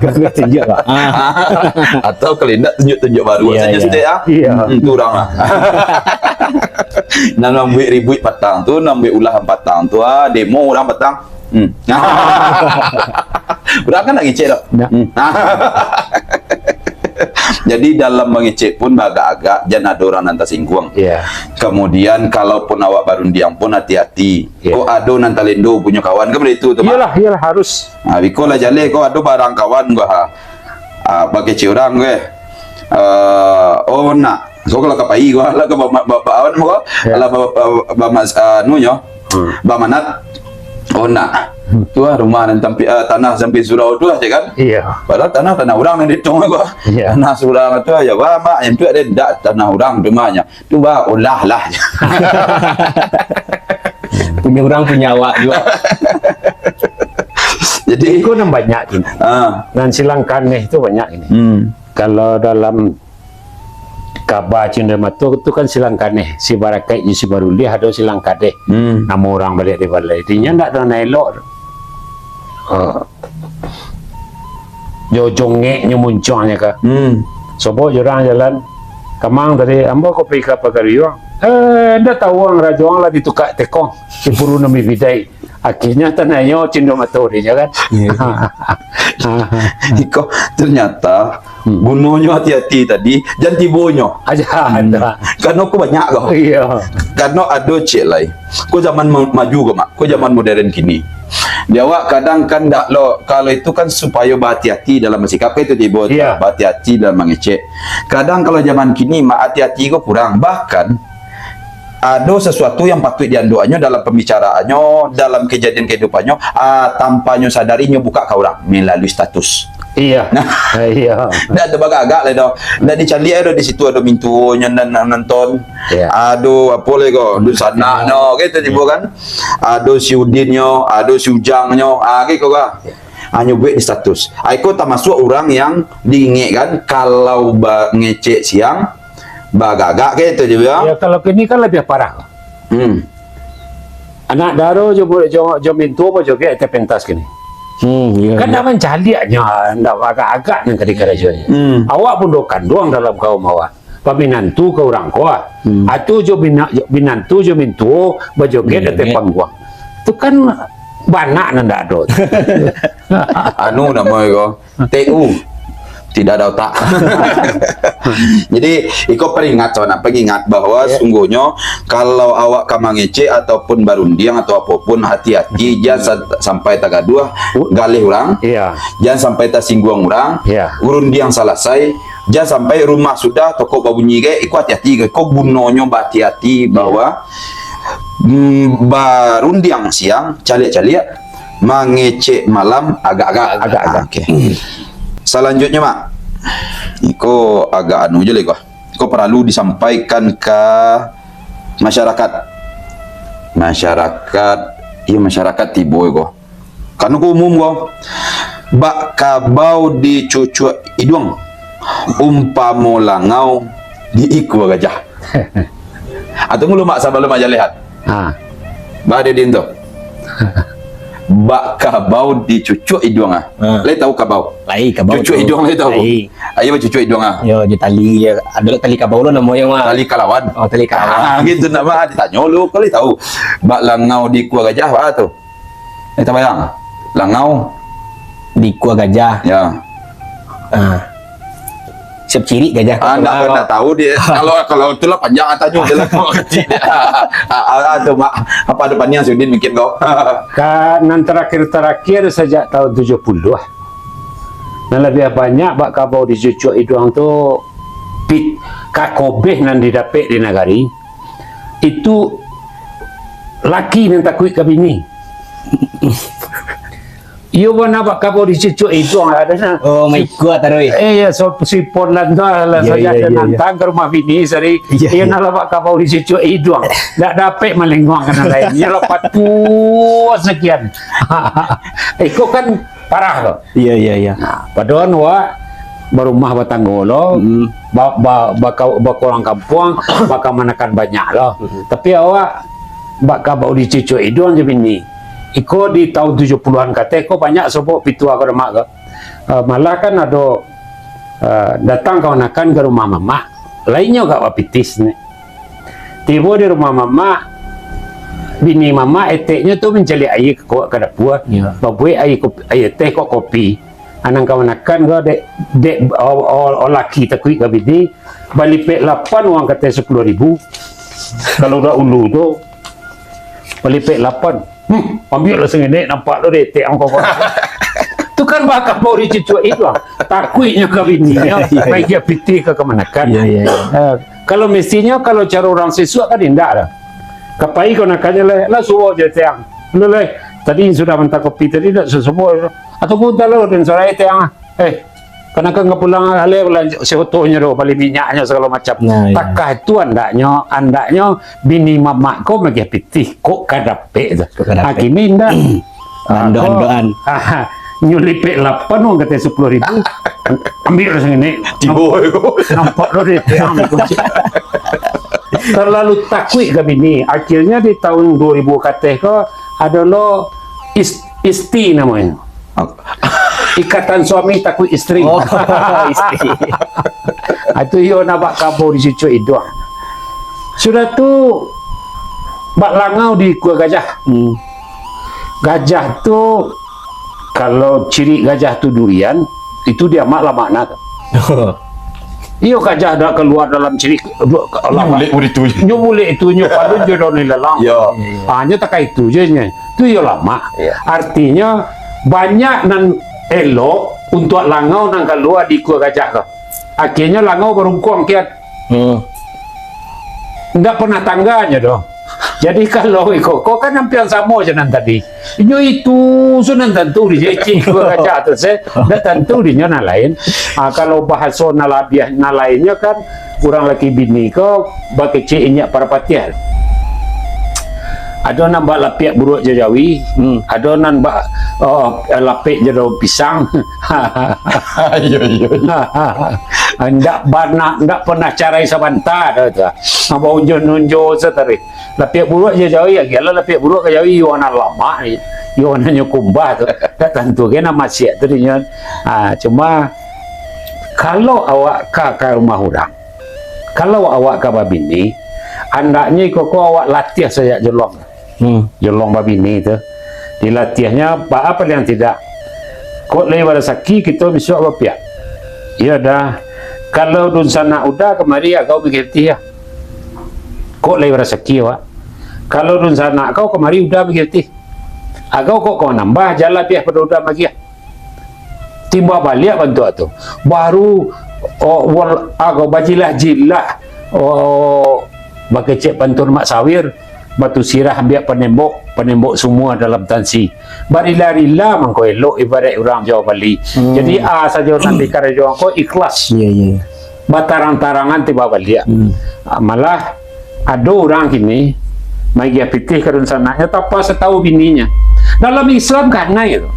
Kue tunjuak, Pak. Atau kalau indak tunjuak-tunjuak baru sajo, iya. Sudah, ah. Iya. Hmm, tu urang lah. Nan mambuek ribuik patang tu, nan mambuek ulah patang tu, ah, demo urang patang. Hmm. Urang kan nak ngecek tu. Ndak. Hmm. Jadi dalam mangecek pun baagak-agak, jan ado urang nan tasingguang. Iya. Kemudian kalaupun awak barundiang pun hati-hati. Iya. Kok ado nan talendo punyo kawan, kan baitu tu, Mak? Iyolah, iyolah, harus. Ah, biko lah jaleh, kok ado barang kawan gua, ha. Ah, bakecek urang gua. Eh, oh, nak. So, kalau ka pai gua, lah ka ba-, ba-, ba-, awan gua, iya, lah ba-, ba-, ba-, mas-, ah, anu nyo, hmm, bamanat. Oh, nak. Hmm. Tu lah rumah nan sampi-, ah, tanah sampi surau tu lah, cek kan? Iya. Padahal tanah, tanah urang nan dietong gua. Iya. Tanah surang tu aja, wah, Mak, yang tu ado ndak tanah urang tu, Mak, nyo. Tu bah, olah lah. Punyo urang, punyo awak juo. Jadi, iko nan banyak kini. Ah. Nan silang kaneh tu banyak kini. Hmm. Kalau dalam kaba Cindamato tu kan silang kaneh, si Barakaik jo si Barundiang ado silang kaneh. Hmm. Namo urang baliak di balai. Inyo ndak ado nan elok. Ah. Jo jongeknyo muncuangnyo ka. Hmm. Sobok jo urang jalan, "Kamang tadi, ambo ko pai ka Pagariuang." "Eh, ndak tahu ang, rajo ang lah ditukak tekong, si puru nan bibidai." Akhirnyo tananyo Cindamato dinyo kan. Iya, iya. Iko ternyata Hmm. gunonyo hati-hati tadi, jan tibonyo. Aja Hmm. ada. Karano ko banyak ko. Iya. Karano ado ciek lai. Ko zaman ma-, maju ko, Mak. Ko zaman modern kini. Di awak kadang kan ndak lo, kalau itu kan supayo bahati-hati dalam basikap, kan itu tibo, Iya. bahati-hati dalam mangecek. Kadang kalau zaman kini, Mak, hati-hati ko kurang. Bahkan, ado sasuatu yang patuik dianduaknyo dalam pambicaraannyo, dalam kajadian kahidupannyo, ah, tanpanyo sadari nyo bukak ka urang, melalui status. Iya. Nah. Iya. Ndak ado bagagak lai doh. Ndak dicaliak doh di situ ado mintuonyo nan, nan nonton. Iya. Ado apo lai ko, dunsanak no, gitu tibo kan. Ado si Udinnyo, ado si Ujangnyo, ah, gitu ka. Iya. Hanyo buek di status. Ah, iko tamasuak urang yang diingekkan kalau ba-, ngecek siang, bagagak gitu je, ya. Ya, kalau kini kan labiah parah. Hmm. Anak daro jo, jo, jo mintuo bajoget ateh pentas kini. Hmm, iya, Kan iya. ndak mancaliak nyo, ndak agak-agak nan ka dikarajoan. Hmm. Awak pun do kanduang dalam kaum awak. Paminantu ka urang ko, ah. Hmm. Atu jo bina-, binantu jo mintuo bajoget Joget. ateh pangguang. Tu kan banak nan ndak ado. Anu namo iko, T U. Tidak ada otak. Jadi, iko peringat, sanak, pengingat bahwa Ya. sungguhnyo kalau awak ka mangecek ataupun barundiang atau apopun, hati-hati, jan sa-, sampai tagaduah galeh urang, Iya. jan sampai tasingguang urang, Iya. rundiang salasai, jan sampai rumah sudah, tokok babunyi gai, iko hati-hati gai, iko gunonyo bahati-hati Iya. bahwa, mm, barundiang siang, caliak-caliak, mangecek malam agak-agak. Agak-agak. Ah, oke. Salanjutnyo, Mak. Iko agak anu je lai ko. Iko paralu disampaikan ka masyarakat. Masyarakat, iyo, masyarakat tibo ko. Karano ko umum ko. Bak kabau dicucuak iduang, umpamo langau diikua gajah. Atau mulu, Mak, sabalum aja lihat. Ha. Ba, Dedin tu. Bak kabau dicucuak iduang ah. Ha. Lai tahu kabau? Lai kabau Cucuak tu. iduang lai tahu? Lai. Ayo bacucuak iduang ah. Yo, di tali, ado tali kabau lo namo yo, Mak. Tali kalawan. Oh, tali kalawan. Ah, gitu nama ditanyo lo, kau lai tahu. Bak langau diikua gajah, apa tu? Eh, tabayang. Langau. Diikua gajah. Ya. Ah. Siap cirik gajah tu. Ah, ndak, ndak tahu dia. Kalau, kalau itulah panjang tanyo je lah, kalau kecil dia. Ah, ah, ah, tu, Mak. Apa ada paniang si Udin mungkin kau? Ka nan terakhir-terakhir sajak tahun tujuh puluh ah. Nan labiah banyak bak kabau dicucuak iduang tu, pit-, kakobeh nan didapek di nagari. Itu laki nan takuik ka bini. Iyo bana bak kabau dicucuak iduang lah, ado nah. Oh, maikua taruih. Eh, ya, so, si Ponlan tu lah, lah Iya, saja iya, ada iya, iya. nantang ka rumah bini sari. Iya, Iyo iya. nah lah bak kabau dicucuak iduang. Ndak dapek malenguang ka nan lain. Iyo lah patuah sakian. Iko kan parah tu. Iya, iya, iya. Nah, padoan wak barumah batanggo lo, Mm. ba-, ba-, baka-, bakurang kampuang, bakamanakan banyak lo. Mm. Tapi awak bak kabau dicucuak iduang jo bini. Iko di tahun tujuh puluhan kateh ko banyak sobok pitua ko, Mak, ko. Eh, malah kan ado, eh, datang kamanakan ka rumah mamak. Lainnyo agak bapitis ni. Tibo di rumah mamak, bini mamak eteknyo tu mancaliak aia ka, ka dapua. Ya. Babuek aia kopi, aia teh kok kopi. Anang kamanakan ko dek, dek, o, o, o laki takuik ka bini, balipek lapan uang kateh sapuluah ribu. Kalau dahulu tu, balipek lapan. Hmm, ambiaklah sangenek, nampak tu dek etek ang kau. Tu kan bak kabau dicucuak iduang. Takuiknyo ka bininyo, Iya, iya. main dia pitih ka kamanakan. Iya, iya, iya. Eh, kalau mestinyo, kalau caro urang sisuak kan indak dah. Kapai kau nak kanya lah, lah suruh je etek ang. Lu leh, tadi sudah mantah kopi tadi dak sesubuh. Atau pun tahu dan suara etek ang ah. Eh, Kadang-kadang ka pulang alai, pulang si otonyo tu, bali minyaknyo sagalo macam. Nah, iyo. Takah tu andaknyo, andaknyo bini mamak ko magiah pitih, kok ka dapek tu. Kok ka dapek. Ah, kini ndak. Andoan-andoan. Ah, nyo lipek lapan, urang kato sapuluah ribu. Ambiak lah sangini. Tibo. Nampak lo di tiang. Terlalu takuik ka bini. Akhirnyo di tahun dua ribu kateh ko, ado lo is-, isti namonyo. Ikatan suami takuik isteri. Oh, isteri. Ah, tu iyo nak bak kabo di cucuak iduang. Sudah tu, bak langau di ikua gajah. Hmm. Gajah tu, kalau cirik gajah tu durian, itu di amak lamakna tu. Iyo, gajah dak kalua dalam cirik, du-, lamak. Nyo bulek itu. Nyo bulek itu, nyo palun jo daun ilalang. Yo. Ah, nyo takah itu je nyo. Tu iyo lamak. Iyo. Artinyo, banyak nan elok untuak langau nan kalua di ikua gajah tu. Akhirnyo langau barungkuang kian. Hmm. Ndak pernah tangganyo doh. Jadi kalau iko, ko kan ampiang samo je nan tadi. Inyo itu se nan tantu di je, cik, dua kaca tu se, ndak tantu di nyo nan lain. Ah, kalau bahaso nan labiah, nan lainnyo kan, urang laki bini ko bakecek inyak parapatiah. Ado nan bak lapiak buruak jo jawi, hmm, ado nan bak, oh, lapek jo daun pisang. Iyo, iyo, iyo. Ndak bana, ndak pernah carai sabanta doh tu. Baunjo-nunjo se tadi. Lapiak buruak jo jawi, agiahlah lapiak buruak ka jawi, iyo nan lamak, iyo nan nyo kumbah tu. Ndak tantu ka nan masiak tu dinyo. Ah, cuma, kalau awak ka, ka rumah urang, kalau awak ka babini, andaknyo iko ko awak latiah sajak jolong. Hmm. Jolong babini tu. Dilatiahnyo, baa paliang tidak. Kok lai barasaki, kito bisuak bapiak. Iyo dah. Kalau dunsanak uda kamari, agau magiah pitih, yo. Kok lai barasaki awak. Kalau dunsanak kau kamari uda magiah pitih. Agau kok kau nambah, jan labiah pado uda magiah. Timba baliak bantuak tu. Baru, oh, wal-, agau bajilah-jilah, oh, bakecek pantun Mak Sawir, batu sirah ambiak panembok, panembok sumua dalam tansi. Barila-rila mangko elok, ibaraik urang Jawa Bali. Hmm. Jadi, a sajo nan dikarajoan ko ikhlas. Iya, iya. Batarang-tarangan tibo baliak. Hmm. Ah, malah, ado urang kini, magiah pitih ka dunsanaknyo tanpa satahu bininyo. Dalam Islam kanai tu.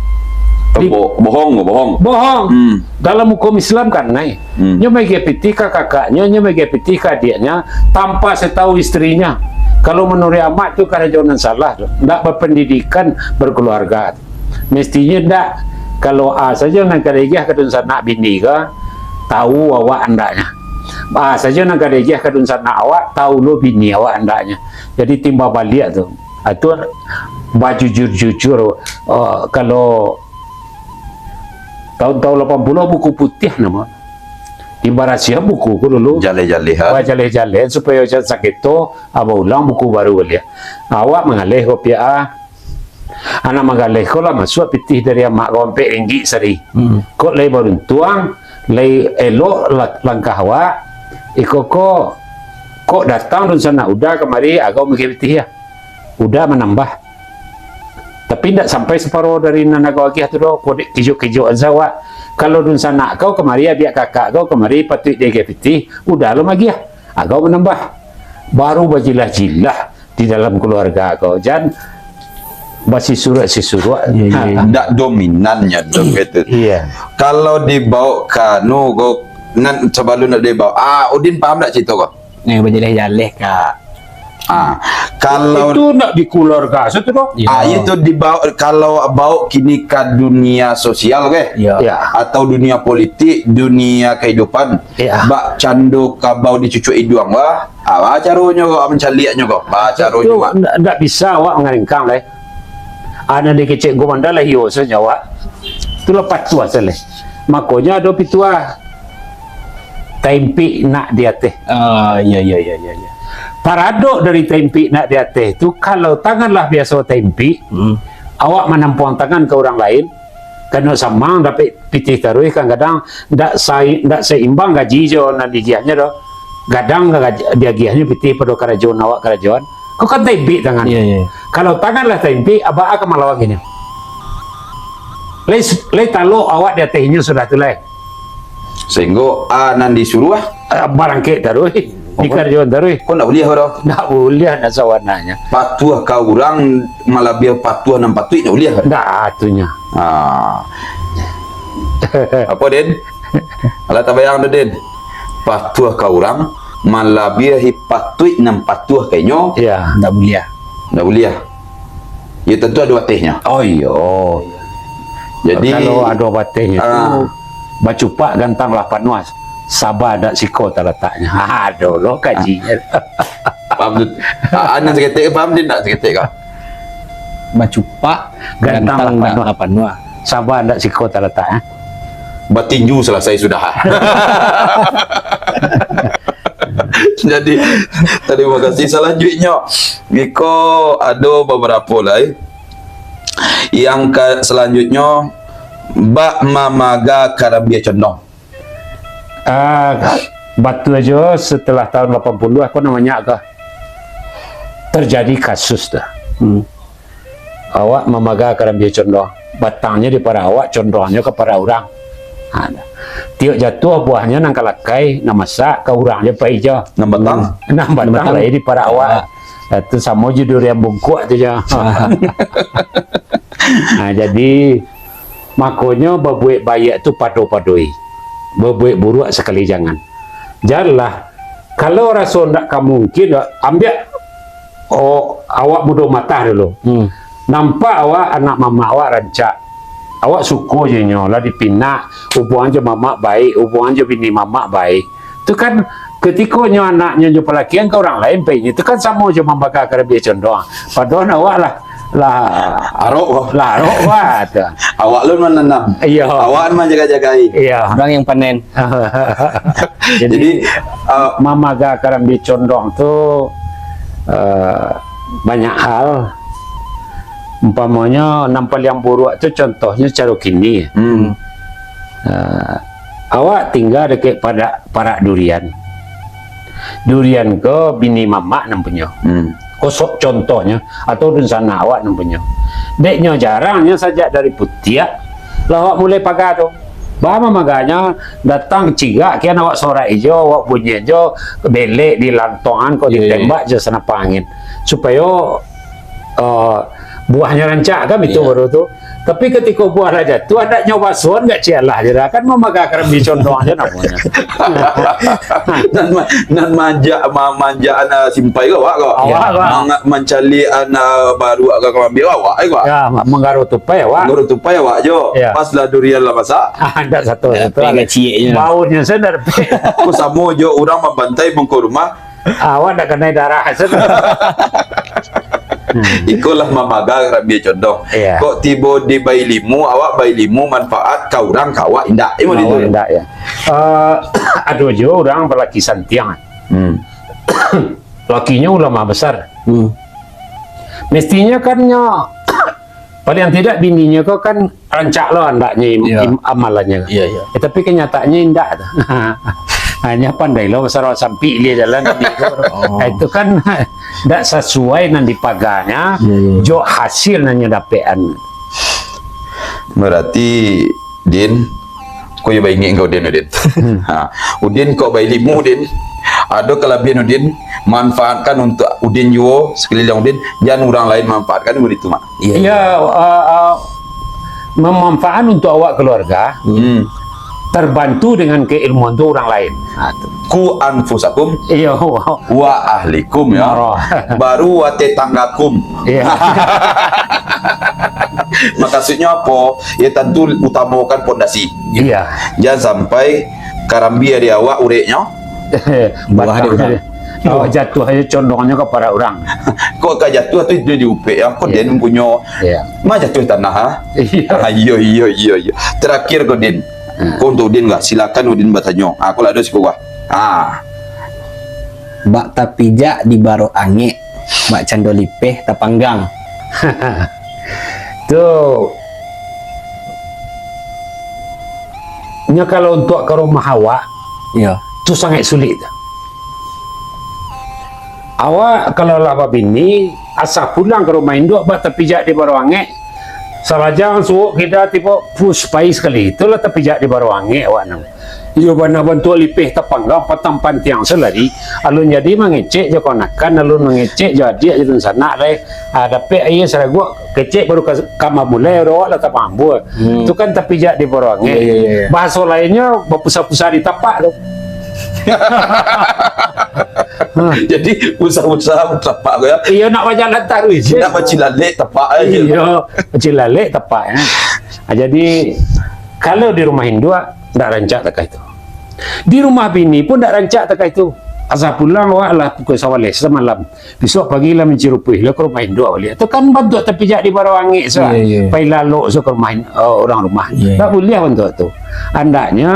Di- Bo-, bohong, bohong. Bohong. Hmm. Dalam hukum Islam kanai. Hmm. Nyo magiah pitih ka kakaknyo, nyo magiah pitih ka adiaknyo, tanpa satahu istrinyo. Kalau manuruik amak tu karajo nan salah tu, ndak bapandidikan, barkaluarga tu. Mestinyo ndak, kalau a sajo nan ka diagiah ka dunsanak bini ko, tahu awak andaknyo. A sajo nan ka diagiah ka dunsanak awak, tahu lo bini awak andaknyo. Jadi timba baliak tu. A tu bajujur-jujur, eh, kalau tahun-tahun lapan puluah buku putiah namo. Dibarasiah buku ko dulu. Jaleh-jaleh, ha? Bajaleh-jaleh supayo jan sakito, a baulang buku baru baliak. Awak mangaleh ko piak a. Anak manggaleh ko lah masuak pitih dari amak ko ampek ringgik sari. Hmm. Kok lai baruntuang, lai elok la-, langkah awak, iko ko, kok datang dunsanak uda kamari, agau magiah pitih, yo. Uda manambah. Tapi ndak sampai saparo dari nan agau agiah tu doh, kok dek kijok-kijok an se awak. Kalau dunsanak kau kamari, adiak kakak kau kamari, patuik diagiah pitih, uda lo magiah. Agau manambah. Baru bajilah-jilah di dalam kaluarga ko. Jan basisuruak-sisuruak. Iya, iya, iya. Ndak dominannyo tu, gitu. Iya. Kalau dibaok ka anu ko, nan sabalun ndak dibaok. Ah, Udin paham ndak carito ko? Nah, bajaleh-jaleh ka. Ah, kalau itu nak di keluarga, satu doh. Iya. Ah, itu dibaok, kalau baok kini ka dunia sosial, ke? Iya. Iya. Atau dunia politik, dunia kehidupan. Iya. Bak cando kabau di cucuak iduang, wah. Ah, ba caronyo ko, mancaliaknyo ko. Ba caronyo, Mak. Ndak, ndak bisa awak mangalengkang lai. Anak dikecek gumanda lah iyo sajo awak. Itulah patuah saleh. Makonyo ado pituah. Taimpik nak di ateh. Ah, iya, iya, iya, iya, iya. Paradok dari taimpik nak di ateh tu, kalau tangan lah biaso taimpik, hmm, awak manampuang tangan ka urang lain, kano samang dapek pitih taruih, kadang-kadang ndak sai-, ndak saimbang gaji jo nan diagiahnyo doh. Gadang ka gaji, diagiahnyo pitih pado karajo nan awak karajoan. Ko kan taimpik tangan. Iya, iya. Kalau tangan lah taimpik, abaa ka malawan inyo. Lai, lai talok awak di ateh inyo sudah tu lai. Sahinggo a nan disuruah, ah, barangkek taruih, oh, dikarajoan taruih. Ko ndak buliah ko doh? Ndak buliah nak sabananyo. Patuah ka urang malabiah patuah nan patuik ndak buliah ko? Ndak, atunyo. Ah. Apo, Din? Alah tabayang tu, Din. Patuah ka urang malabiahi patuik nan patuah ka inyo. Ya. Ndak buliah. Ndak buliah. Ya, tantu ado batehnyo. Oh, iyo. Jadi, kalau ado batehnyo tu, ah, bacupak gantang lah panuah, saba ndak siko talataknyo. Ado lo kajinyo. Paham tu? Ah, nan saketek paham, Din, ndak saketek ko? Bacupak gantang, gantang lah panuah. Lah panuah. Saba ndak siko talataknyo. Batinju salasai sudah. Jadi, tarimo kasih. Salanjuiknyo, iko ado babarapo lai. Yang ka-, salanjuiknyo, bak mamaga karambia condong. Ah, batua jo, setelah tahun lapan puluah ko namonyo ko terjadi kasus tu. Hmm. Awak mamaga karambia condong. Batangnyo diparak awak, condongnyo ka parak urang. Ha, tiok jatuah buahnyo nan ka lakai, nan masak, ka urang jo pai jo. Nan batang? Nan batang, nan batang lai diparak awak. Awak. Lah tu samo jo durian bungkuak tu jo. Ha, jadi, makonyo babuek baiak tu pado-padoi. Babuek buruak sakali jangan. Janlah, kalau raso ndak ka mungkin, ambiak, oh, awak mudo matah dulu. Hmm. Nampak awak anak mamak awak rancak. Awak suko jo inyo, lah dipinak, hubungan jo mamak baik, hubungan jo bini mamak baik. Tu kan, ketiko nyo anaknyo jo palakian ka urang lain pai nyo, tu kan samo jo mambaka karambia condong. Padohal awak lah, lah arok ko. Lah arok ko tu. Awak lo mananam. Iyo. Awak manjaga-jagai. Iyo. Urang yang panen. Jadi, jadi, ah, mamaga karambia condong tu, eh, banyak hal. Umpamonyo, nan paliang buruak tu, contohnyo caro kini. Hmm. Eh, awak tingga dakek parak, parak durian. Durian ko bini mamak nan punyo. Hmm. Ko sok contohnyo, atau dunsanak awak nan punyo. Dek nyo jarang nyo sajak dari putiak, lah awak mulai paga tu. Baa mamaganyo, datang cigak kian awak sorak ijo, awak bunyian jo, belek di lantongan ko. Iyo, iyo, ditembak jo sanapang angin. Supayo, eh, buahnyo rancak kan, itu. Iyo. Baru tu. Tapi katiko buah lah jatuah, ndak nyo basuahan, ndak cialah je dah. Kan mamaga karambia condong je namonyo. Nan ma-, nan manjak, ma-, manjak anak simpai ko awak ko. Awak ko. Manga-, mancaliak anak baruak ka karambia awak, eh, ko. Ya, ma-, manggaro tupai awak. Manggaro tupai awak jo. Ya. Pas lah durian lah masak. Ah, ndak satu, ya, satu pengen lah. Ciek je. Baunyo sajo ndak dapek. Ko samo jo urang mambantai muko rumah. Awak ndak kanai darah. Iko lah mamaga karambia condong. Iya. Kok tibo di bailimu, awak bailimu manfaat ka urang, ka awak indak. Imo. Awak itu indak, ya. Eh, ado juo urang balaki santiang. Hmm. Lakinyo ulama besar. Hmm. Mestinyo kan nyo, paling tidak bininyo ko kan rancak lo andaknyo im-, iya, im-, amalannyo. Iya, iya. Eh, tapi kenyataannyo indak tu. Hanya pandai lo basarah sampik dia jalan. Oh. Itu kan ndak sasuai nan dipaganyo, iya, iya, jo hasil nan nyo dapekan. Berarti, Din, ko yo baingek engkau, Din, Udin. Hmm. Ha, Udin kok bailimu, Udin. Ado kalabihan Udin, manfaatkan untuk Udin juo, sakuliliang Udin, jan urang lain manfaatkan, begitu, Mak. Iya, iya. Iya, uh, uh, memanfaatkan untuk awak keluarga, hmm, terbantu dengan keilmuan tu urang lain. Ha, tu. Ku anfusakum. Iya, wa-, wa ahlikum, ya. Naro. Baru wa tetanggakum. Iya. Makasudnyo apo? Ya, tantu utamakan pondasi. Iya. Jan sampai karambia di awak ureknyo. Buah di urang. Batang. Oh, jatuah aja condongnyo ka parak urang. Kok ka jatuah tu, itu diupek, ya. Kok, iya, den punyo. Iya. Ma jatuah tanah, ha? Iya. Ah, iyo, iyo, iyo, iyo. Terakhir ko, Din. Hmm. Ko untuk Udin lah. Silakan Udin batanyo. Ah, ko lah ado siko, wah. Ah. Bak tapijak di barok angek, bak cando lipeh tapanggang. Tu, nyo kalau untuak ka rumah awak, iya, tu sangaik sulik tu. Awak kalau lah babini, asa pulang ka rumah induak, bak tapijak di barok angek, salajang suok kida tibo, pus, pai sakali, itulah tapijak di barok angek awak nang. Iyo bana bantuak lipeh tapanggang patang pantiang salari, alun jadi mangecek jo kamanakan, alun mangecek jo adiak jo dunsanak lai. Ah, dapek aia saraguak, kecek baru ka, ka mamulai, urang awak lah tapangambua. Hmm. Tu kan tapijak di baruangek. Iyo, iyo, iyo, iyo. Bahaso lainnyo, bapusah-pusah di tapak tu. Ha. Jadi, pusah-pusah tapak ko, yo. Iyo, nak bajalan taruih. Nak bacilalek tapak aja. Iyo, bacilalek tapak, yo. Ha, jadi, kalau di rumah induak, ndak rancak takah itu. Di rumah bini pun ndak rancak takah itu. Asa pulang awak lah pukul sabaleh samalam. Bisuak pagi lah mancirupuih lah ka rumah induak baliak. Tu kan bantuak tapijak di baruangek sa. Iyo, iyo. Pai lalok sa ka rumah in-, eh, urang rumah. Iyo. Ndak buliah bantuak tu. Andaknyo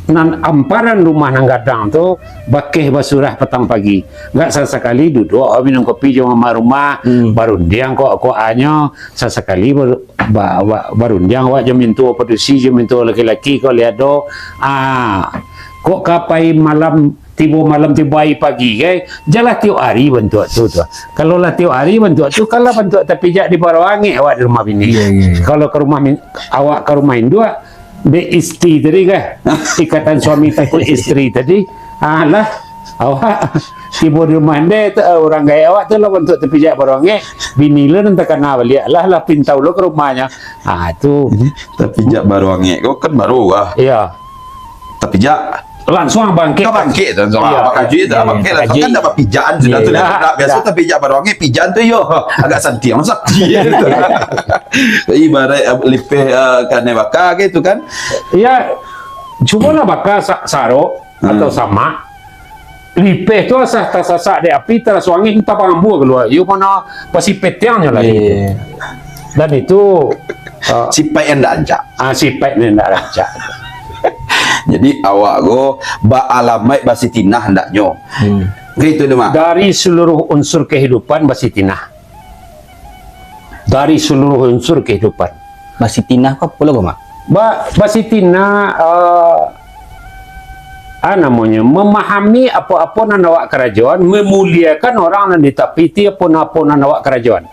nan amparan rumah nan gadang tu bakeh basurah patang pagi. Ndak sasakali duduak awak minum kopi jo mamak rumah, hmm, barundiang kok-kokanyo, sasakali bar-, ba-, ba-, barundiang awak jo mintuo padusi, jo mintuo laki-laki kok lai ado. Ah, kok ka pai malam tibo malam, tibo ari pagi, kan? Jan lah tiok ari bantuak tu, tu. Kalau lah tiok ari bantuak tu, kan lah bantuak tapijak di baruangek awak di rumah bini. Iyo, iyo, iyo. Kalau ka rumah min-, awak ka rumah induak, dek istri tadi, kan? Ikatan suami takut istri tadi, ah, lah, awak tibo di rumah ande tu, eh, urang gaek awak tu lah bantuak tapijak baruangek, bini lo nan takana baliak lah, lah pintau lo ka rumahnyo. Ah, tu. Tapijak baruangek ko kan baru lah. Iyo. Tapijak. Langsuang bangkek. Ka bangkek tu, langsuang. Iyo, bakajuik tu, iyo, bangkek langsuang. Bakajuik. Kan dah bapijakan sudah tu, iyo, dah, dah. Biaso tapijak baruangek, pijakan tu, yo, agak santiang, santiang. Ibarat, eh, lipeh, eh, kanai baka gitu kan. Iyo, cubolah baka sa-, sarok, hmm, atau samak. Lipeh tu asa tasasak dek api, tarasuang angin, tapangambua kalua. Iyo, mano pasti petiangnyo lagi. Iyo. Dan itu, eh, sipaik yang ndak rancak. Ah, sipaik yang ndak rancak. Jadi, awak ko baalamaik basitinah andaknyo. Hmm. Gitu tu, Mak. Dari seluruh unsur kehidupan basitinah. Dari seluruh unsur kehidupan. Basitinah ko apo lo ko, Mak? Ba-, basitinah, eh, ah, namonyo, memahami apo-apo nan awak karajoan, memuliakan orang nan ditapiti apo-apo nan awak karajoan.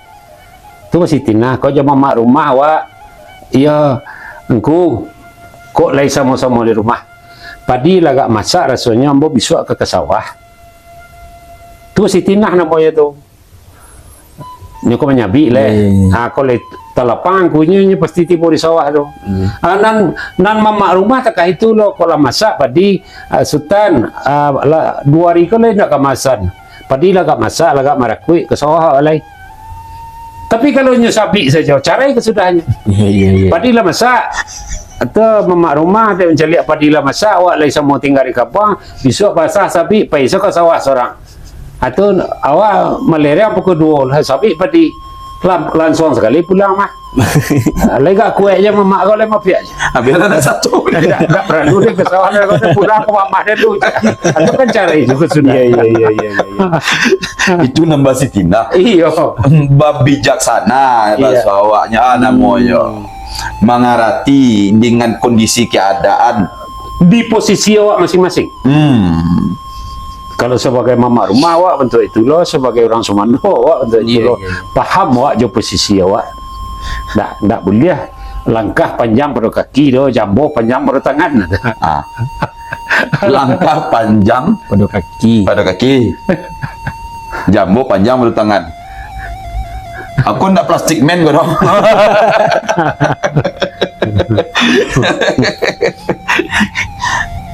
Tu basitinah, kok jo mamak rumah awak, iyo, Ngku, kok lai samo-samo di rumah. Padi lah agak masak rasonyo, ambo bisuak ka, ka sawah. Tu basitinah namonyo tu. Nyo ko manyabik lai. Hmm. Ha, ko lai talapang kunyo, nyo pasti tibo di sawah tu. Hmm. Ha, nan, nan mamak rumah takah itu lo, ko lah masak padi, ha, Sutan, ha, lah, duo ari ko lai ndak ka masan. Padi lah agak masak, lah agak marakuik, ka sawah awak lai. Tapi kalau nyo sabik sajo, carai kasudahnyo. Iya, iya, iya. Padi lah masak. Atau mamak rumah dek mancaliak padi lah masak, awak lai samo tingga di kampuang, bisuak basah sabik, pai se ka sawah sorang. Atau awak malereang pukul duo lah sabik padi. Lam-, langsuang sakali pulang mah. Lai agak kuaik se mamak ko lai mapiak se. Habis lah dah satu. Ndak, ndak paralu deh ka sawah, dah pulang ka mamak deh tu. Atau kan carai juo sudah. Iya, iya, iya, iya, iya, iya. Itu nan basitinah. Iyo. Babijaksana, iya, bahaso awaknyo, ah, namonyo. Hmm. Mangarati dengan kondisi keadaan di posisi awak masing-masing. Hmm. Kalau sabagai mamak rumah awak bantuak itu lo, sabagai urang sumando awak bantuak itu lo. Iya, iya. Paham awak jo posisi awak. Ndak, ndak buliah langkah panjang pado kaki do, jambo panjang pado tangan. Ah. Langkah panjang pado kaki. Pado kaki. Jambo panjang pado tangan. Aku ndak plastik man ko doh.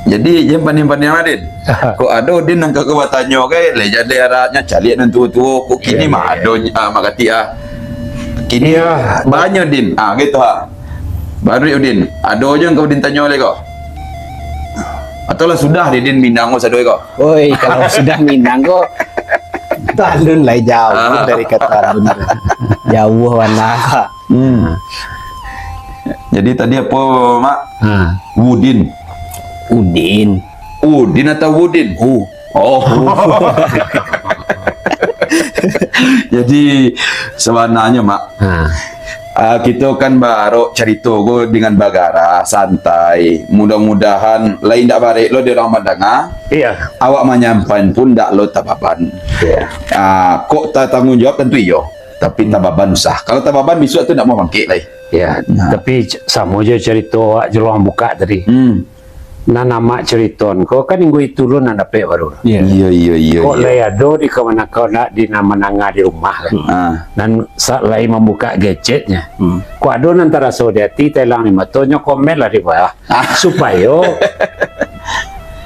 Jadi, jan paniang-paniang lah, Din. Kok ado, Din, nan ka batanyo, kan? Lai jadi araknyo, caliak nan tuo-tuo. Kok kini mah ado, ah, Mak Katik, ah. Kini banyak, Din. Ah, gitu, ah. Baru, Din. Ado juo nan ka Din tanyo lai ko? Atau lah sudah, Din, Minang ko sado ko? Oi, kalau sudah Minang ko, talun lai jauah dari ka talun. Jauah bana. Hmm. Jadi tadi apo, Mak? Ha. Wudin. Udin. Udin atau Wudin? U. Oh. Jadi, sabananyo, Mak, ha, ah, kito kan baarok carito ko dengan bagarah, santai. Mudah-mudahan lai indak barek lo di urang mandanga. Iya. Awak manyampaian pun ndak lo tababan. Iya. Ah, kok tatangguang jawab, tantu iyo. Tapi tababan usah. Kalau tababan, bisuak tu ndak mau bangkik lai. Ya, nah. Tapi c-, samo jo carito awak jo Luang Bukak tadi. Hmm. Nan amak cariton ko kan minggu itu lo nan dapek baru. Iya. Iya, iya, iya, Kok iya. lai ado di kamanakan nak di nan manangah di rumah kan. Hmm. Ah. Nan saat lai mambuka gadgetnya. Hmm. Kok ado nan taraso di ati, telang di mato, nyo komen lah di bawah. Ah. Supayo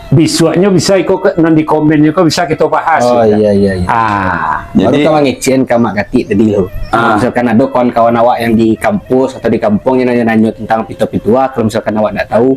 bisuaknyo bisa iko ke, nan di komennyo ko bisa kito bahas, Oh, gitu. iya, iya, iya. Ah. Baru Jadi ka mangecek ka Mak Katik tadi lo. Ah. Misalkan ado kawan-kawan awak yang di kampus atau di kampuang yang nanyo-nanyo tentang pituah-pituah, kalau misalkan awak ndak tahu,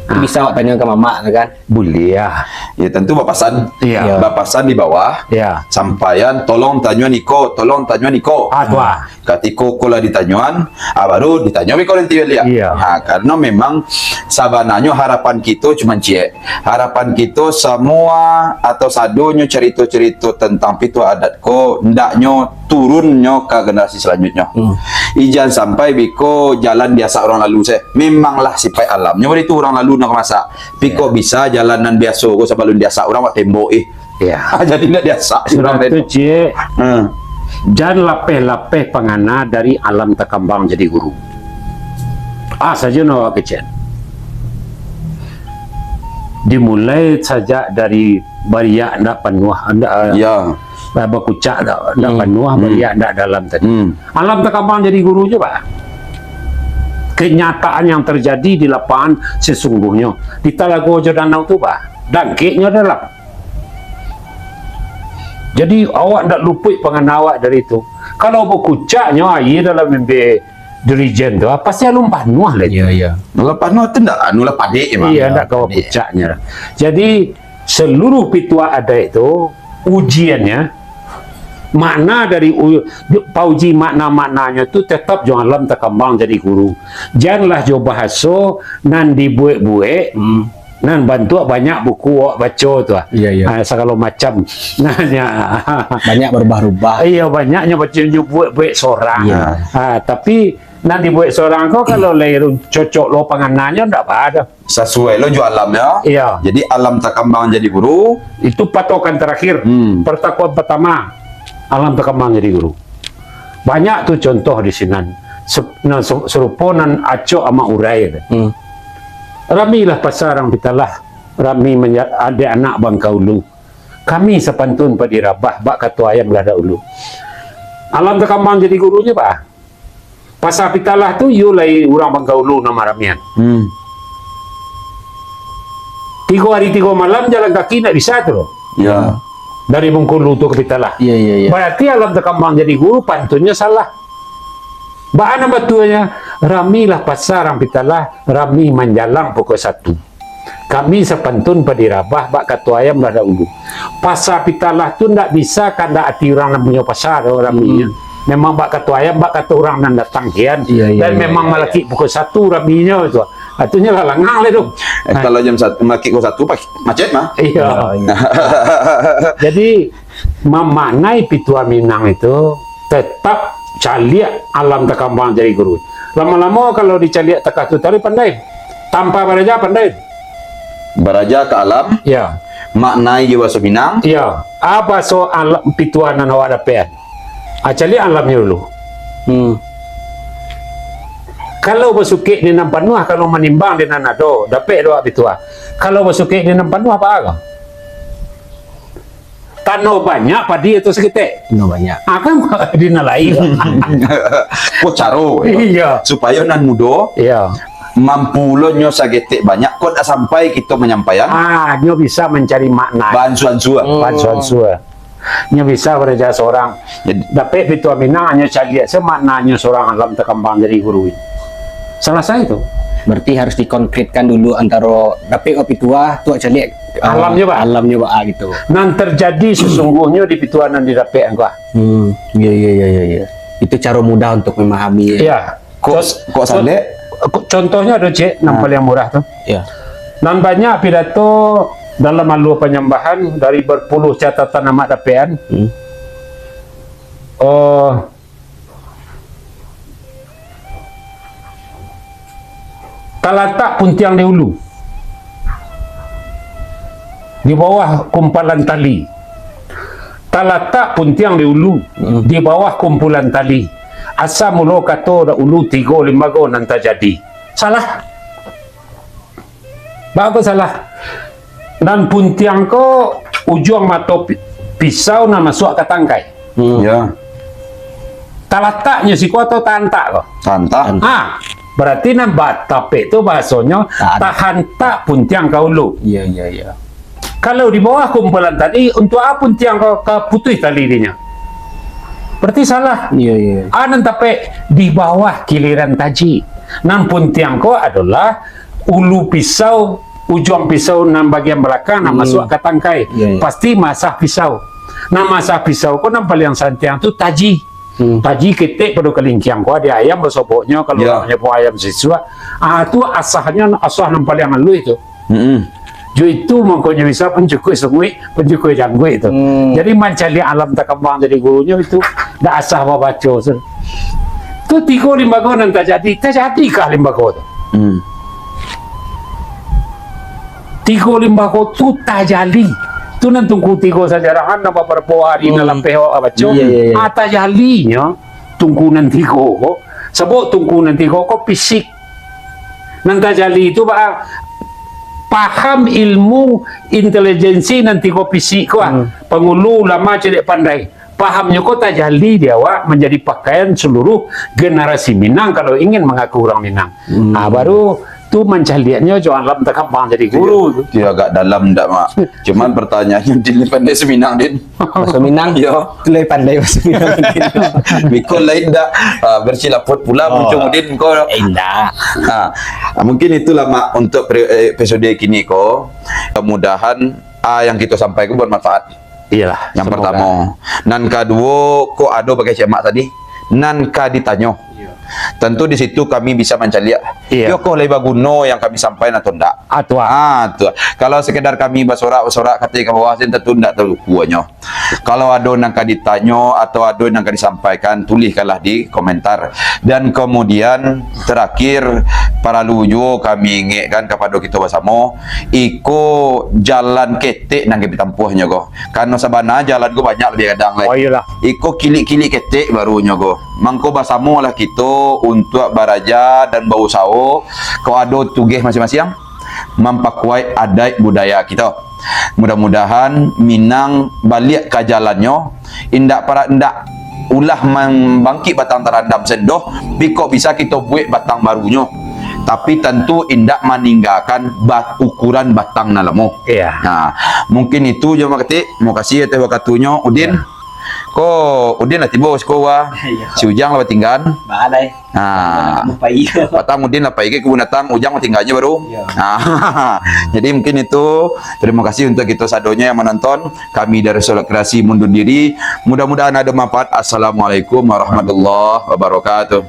Ah. bisa awak tanyo ka mamak tu kan. Buliah. Ya, tentu bapasan. Iya. Iya. Bapasan di bawah. Iya. Sampaian, "Tolong tanyoan iko, tolong tanyoan iko." Ah, tu ah. Katiko ko lah ditanyoan, ah, baru ditanyo iko nanti baliak. Iya. Ha, karena memang sabananyo harapan kito cuman ciek. Harapan kito samua atau sadonyo carito-carito tentang pituah adat ko, hendaknyo turunnyo ka generasi selanjutnyo. Hmm. Ijan sampai biko jalan diasak urang lalu se. Memanglah sipaik alamnyo baitu, urang lalu nan ka masak. Piko Iya. bisa jalan nan biaso ko sabalun diasak urang buek tembok, eh. Iya. Jadi ndak diasak Sudah urang tu, tembok. Cik. Hmm. Jan lapeh-lapeh pangana dari alam takambang jadi guru. Ah, sajo nan awak kecek. Dimulai sajak dari bariak ndak panuah, ndak, eh, Ya. eh, bakucak ndak, ndak Hmm. panuah, Hmm. bariak ndak dalam tadi. Hmm. Alam takambang jadi guru je, Pak. Kenyataan yang terjadi di lapangan sesungguhnyo di talago jo danau tu, Pak. Dangkeknyo dalam. Jadi, awak ndak lupuik pangana awak dari itu. Kalau bakucaknyo aia dalam bimbek dirijen tu, ah, pasti alun panuah lah itu. Iya, iya. Kalau panuah tu ndak, anu lah, padek memang. Iya, Ya, ndak kawa padek. pucaknyo. Jadi, seluruh pituah adaik tu, ujiannya, makna dari u-, pauji makna-maknanyo tu tetap jo alam takambang jadi guru. Janlah jo bahaso nan dibuek-buek, Hmm. nan bantuak banyak buku awak baco tu ah. Iya, iya. Ah, sagalo macam. Nah, nya. Banyak barubah-rubah. Iya, banyaknyo baco nyo buek-buek sorang. Iya. Ah, tapi nan dibuek sorang ko kalau lai cocok lo pangananyo ndak apa doh. Sasuai lo jo alamnyo. Iya. Jadi alam takambang jadi guru. Itu patokan terakhir. Hmm. Pertakuan pertama, alam takambang jadi guru. Banyak tu contoh di sinan. Sep-, nan se-, serupo nan acok amak urai tu. Hmm. Ramilah pasa rang pitalah, rami manja-, adek anak bangka ulu. Kami sapantun padi rabah, bak kato ayam lah dahulu. Alam takambang jadi gurunyo, Pak. Pasa pitalah tu, iyo lai urang bangka ulu nan maramian. Hmm. Tigo hari tigo malam jalan kaki ndak bisa tu lo. Ya. Dari Bengkulu tu ka Pitalah. Iya, iya, iya. Bararti alam takambang jadi guru, pantunnyo salah. Baa nan batuanyo, ramilah pasa rang Pitalah, rami manjalang pukua satu. Kami sapantun padi rabah, bak kato ayam lah dahulu. Pasa Pitalah tu ndak bisa kandak ati urang nan punyo pasa tu raminyo. Hmm. Memang bak kato ayam, bak kato urang nan datang kian. Iya, iya, Dan iya, memang iya, malakik pukua satu raminyo tu. Atunyo lah langang lah tu. Eh, kalau jam satu, malakik pukua satu, pas macet mah. Iya. Iya, iya. Jadi, mamaknai pituah Minang itu tetap caliak alam takambang jadi guru. Lamo-lamo kalau dicaliak takah tu tadi pandai. Tanpa baraja pandai. Baraja ka alam, Ya. maknai jo bahaso Minang. Ya. Ah, bahaso alam pituah nan awak dapek. Ah, caliak alamnyo dulu. Hmm. Kalau basukik di nan panuah, kalau manimbang di nan ado, dapek doa pituah. Kalau basukik di nan panuah, apa ko? Tano banyak padi atau saketek? Tano banyak. Ah, kan di nan lain. Ko caro, Iya. supayo nan mudo, Iya. mampu lo nyo saketek banyak, kok dak sampai kito manyampaian. Ah, nyo bisa mancari makna. Baansu-ansu. Hmm. Baansu-ansu. Nyo bisa baraja sorang. Jadi Dapek pituah Minang, nyo caliak se maknanyo sorang alam takambang jadi guru. Salasai tu. Berarti harus dikonkretkan dulu antaro dapek ko pituah, tu caliak, eh, Alamnyo, Pak. alamnyo, Pak, ah, gitu. Nan terjadi sesungguhnyo di pituah nan didapek angko. Hmm, iya, iya, iya, iya, iya. Itu caro mudah untuk memahami, ya. Iya. Kok, Con-, kok con-, sandek? Kok contohnyo ado, Cik, nan Ah. paling murah tu. Iya. Nan banyak pidato dalam alua panyambahan dari berpuluh catatan amak dapekan. Hmm. Oh, Talatak puntiang di ulu, di bawah kumpalan tali. Talatak puntiang di ulu, Mm. di bawah kumpulan tali. Asa mulo kato dahulu tigo limbago nan tajadi. Salah. Baa ko salah? Nan puntiang ko ujuang mato pi-, pisau nan masuak ka tangkai. Hmm. Ya. Talataknyo siko atau taantak ko? Taantak. Ah, berarti nan batapek tu bahasonyo taantak. Tahantak puntiang ka ulu. Iya, iya, iya. Kalau di bawah kumpulan tadi, untuak a puntiang ko ka putuih tali dinyo? Berarti salah. Iya, iya. A nan tapek di bawah kiliran taji. Nan puntiang ko adolah ulu pisau, ujuang pisau nan bagian balakang, nan Hmm. masuak ka tangkai. Iya, iya. Pasti maasah pisau. Nan maasah pisau ko nan paliang santiang tu taji. Hmm. Taji ketek pado kalingkiang ko, ado ayam basoboknyo, kalau Ya. urang nyebut ayam sisuak. Ah, tu asahnyo, asah nan paliang aluih tu. Mm-mm. Jo itu mangkonyo bisa pancukuik sunguik, pancukuik jangguik tu. Hmm. Jadi mancaliak alam takambang jadi gurunyo itu ndak asah babaco tu. Tu tigo limbago nan tajadi, tajadikah limbago tu? Hmm. Tigo limbago tu tajali. Tu nan Tungku Tigo sajarahan nan babarapo ari nan Hmm. lapeh awak baco. Iya, iya, iya. Ah, tajalinyo Tungku nan tigo ko. Sabab Tungku nan tigo ko fisik. Nan tajali tu ba-, paham ilmu intelijensi nan tigo fisik ko, ah. Hmm. Pangulu, ulama, cadiak, pandai. Pahamnyo ko tajali di awak, manjadi pakaian saluruh generasi Minang kalau ingin mangaku urang Minang. Hmm. Ah, baru tu mancaliaknyo jo alam takambang jadi guru tu. Iyo, agak dalam ndak, Mak? Cuman pertanyaannyo, Din pandai baso Minang, Din? Baso Minang? Iyo. Tu lai pandai baso Minang. Biko lain ndak, ah, bersilaput pula Oh. muncung Udin ko. Eh, indak. Ah, mungkin itulah, Mak, untuk pre-, eh, episode kini ko. Mudah-mudahan, ah, yang kito sampaikan bermanfaat. Iyalah, yang semoga. Pertamo. Nan kaduo, kok ado bagai cek Mak tadi, nan ka ditanyo. Iya. Tentu di situ kami bisa mancaliak, Iya. iyo koh lai baguno yang kami sampaikan atau ndak? Ah, tu, ah. Ah, tu. Kalau sekedar kami basorak-basorak kato ka bawah, tentu ndak tahu kuonyo. Kalau ado nan ka ditanyo atau ado nan ka disampaikan, tulihkanlah di komentar. Dan kemudian, terakhir, paralu juo kami ingekkan kapado kito basamo, iko jalan ketek nan kami tampuahnyo ko. Karano sabana jalan ko banyak labiah gadang lai. Oh, iyolah. Iko kilik-kilik ketek barunyo ko. Mangko basamolah kito untuak baraja dan bausaho, kok ado tugeh masiang-masiang, mampakuaik adaik budaya kito. Mudah-mudahan Minang baliak ka jalannyo, indak para-, indak ulah mambangkik batang tarandam sendoh, tapi kok bisa kito buek batang barunyo. Tapi tantu indak maninggakan ba-, ukuran batang nan lamo. Iya. Nah, mungkin itu jo, Mak Ketek. Terima kasih atas waktunyo, Udin. Iya. Ko Udin lah tibo siko, wah. Iya. Si Ujang lah batinggan. Baalai. Nah. Lah pai. Patang Udin lah pai ka kebun binatang, Ujang batingganyo baru. Iya. Nah. Jadi mungkin itu, terima kasih untuk kito sadonyo yang menonton. Kami dari Solat Kreasi mundur diri. Mudah-mudahan ada manfaat. Assalamualaikum warahmatullahi wabarakatuh.